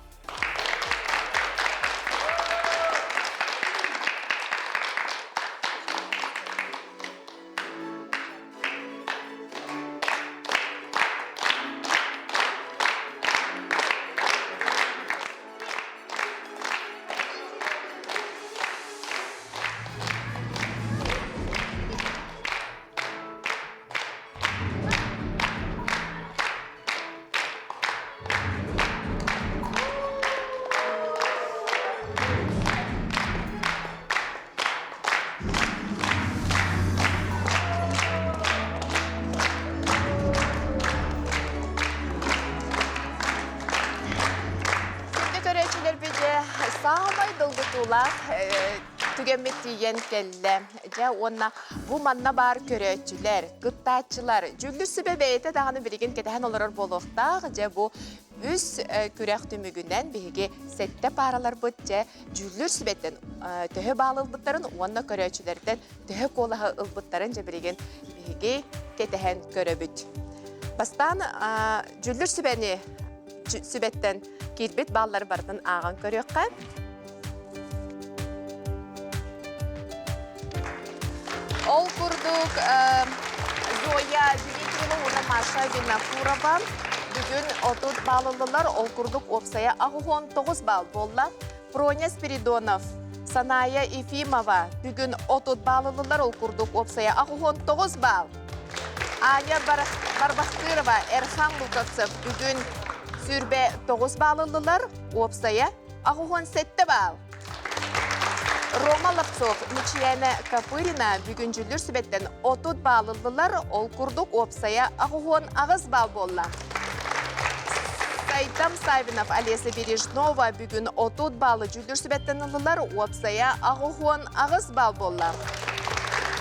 Күндү көрөөччүлэрбит дьэ саамай долгутуулаах түгэммит тиийэн кэллэ. Дьэ уонна бу манна баар көрөөччүлэр, кыттааччылар, дьүүллүүр сүбэ бэйэтэ даҕаны билигин кэтэһэн олорор буолуохтаах. Дьэ бу үс күрэх түмүгүнэн биһиги сэттэ паараларбыт дьэ дьүүллүүр сүбэттэн төһө баал ылбыттарын уонна көрөөччүлэртэн төһө куолаһы ылбыттарын дьэ билигин биһиги кэтэһэн көрөбүт. Бастаан дьүүллүүр сүбэни сүбэттэн киирбит бааллары барытын ааҕан көрүөххэ. Ол курдук Зоя Дмитриева уонна Маша Винокурова бүгүн 30 балл ыллылар. Ол курдук уопсайа 89 балл буолла. Проня Спиридонов, Саная Ефимова бүгүн 30 балл ыллылар. Ол курдук уопсайа 89 балл. Аня Барбахтырова, Эрхан Луковцев бүгүн сүрбэ 9 балл ыллылар. Уопсайа 87 балл. Рома Лапцов, Мичияна Копырина бүгүн дьүллүр сүбэттэн 30 балл ыллылар, ол курдук уопсайа 68 балл буолла. Сайтам Савинов, Олеся Бережнова бүгүн 30 баллы дьүллүр сүбэттэн ыллылар, уопсайа 68 балл буолла.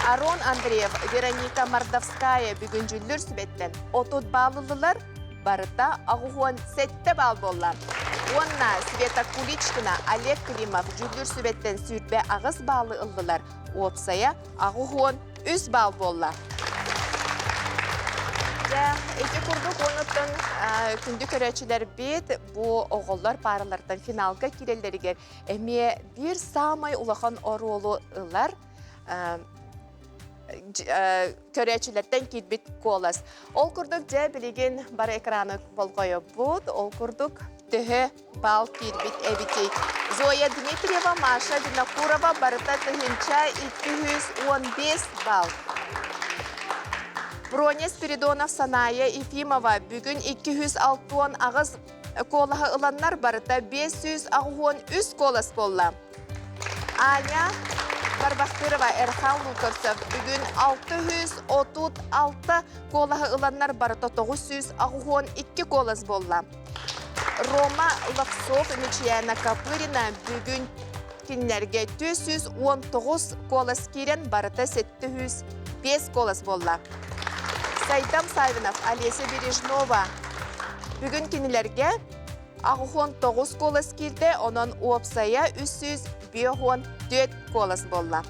Арон Андреев, Вероника Мордовская бүгүн дьүллүр сүбэттэн 30 балл ыллылар, барыта 87 балл буолла. Уонна Света Куличкина, Олег Климов дьүүллүүр сүбэттэн 28 баллы ыллылар. Уопсайа 83 балл буолла. Дьэ, ити курдук уонуттан күндү көрөөччүлэрбит бу оҕолор пааралартан финалга киирэллэригэр эмиэ биир саамай улахан оруолу ылар. көрөөччүлэртэн киирбит куолас. Ол курдук дьэ билигин бары экраны болҕойобут, ол курдук төһө бал киирбит эбитий. Зоя Дмитриева, Маша Винокурова барыта 1215 балл. Броня Спиридонов, Саная Ефимова бүгүн 268 куолаһы ыланнар барыта 583 куолас буолла. Аня Барбахтырова, Эрхан Луковцев бүгүн 636 куолаһы ыланнар барыта 982 куолас буолла. Рома Ловцов, Мичияна Копырина бүгүн кинилэргэ 419 куолас киирэн барыта 705 куолас буолла. Сайдам Савинов, Олеся Бережнова бүгүн кинилэргэ 89 куолас киирдэ, онон уопсайа 354 куолас буолла.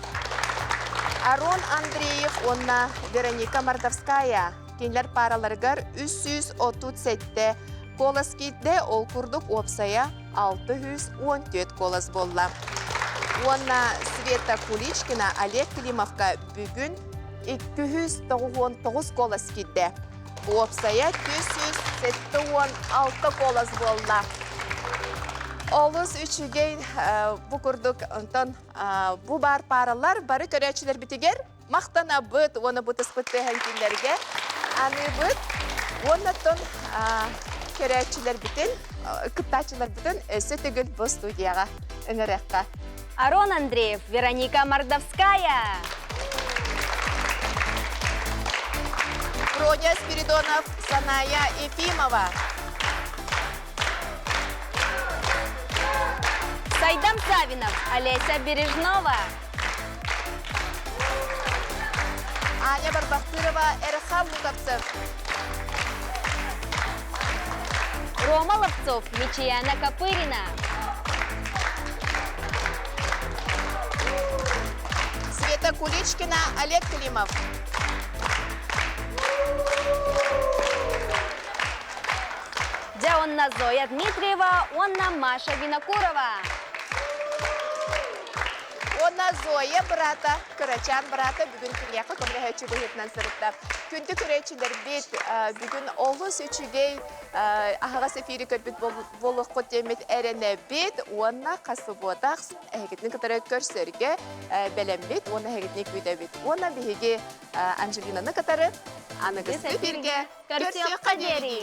Арон Андреев уонна Вероника Мордовская кинилэр паараларыгар 337 куолас киирдэ, ол курдук уопсайа 614 куолас буолла. Уонна Света Куличкина Олег Климовка бүгүн 299 куолас киирдэ. Уопсайа 376 куолас буолла. Олус үчүгэй бу курдук онтон бу баар пааралар бары көрөөччүлэрбитигэр махтанабыт уонна бу тыспыт тыаһын кинилэргэ аныыбыт. Уонна оттон көрөөччүлэрбитин, кыттааччыларбытын өссө төгүл бу студияҕа ыҥырыахха. Арон Андреев, Вероника Мордовская. Проня Спиридонов, Саная Ефимова. Сайдам Савинов, Олеся Бережнова. Аня Барбахтырова, Эрхан Луковцев. Рома Ловцов, Мичияна Копырина. Света Куличкина, Олег Климов. Дьэ онно Зоя Дмитриева уонна Маша Винокурова. Уонна Зоя быраата, кырачаан быраата бүгүн киниэхэ көмөлөһөөччү быһыытынан сырытта. Күндү көрөөччүлэрбит, бүгүн олус үчүгэй аһаҕас эфири көрбүт буолуоххут диэммит эрэнэбит уонна хас субуотах эһигитин кытары көрсөргө бэлэммит уонна эһигитини күүтэбит. Уонна биһиги Анжелинаны кытары аныгыс эфиргэ көрсүөххэ диэри!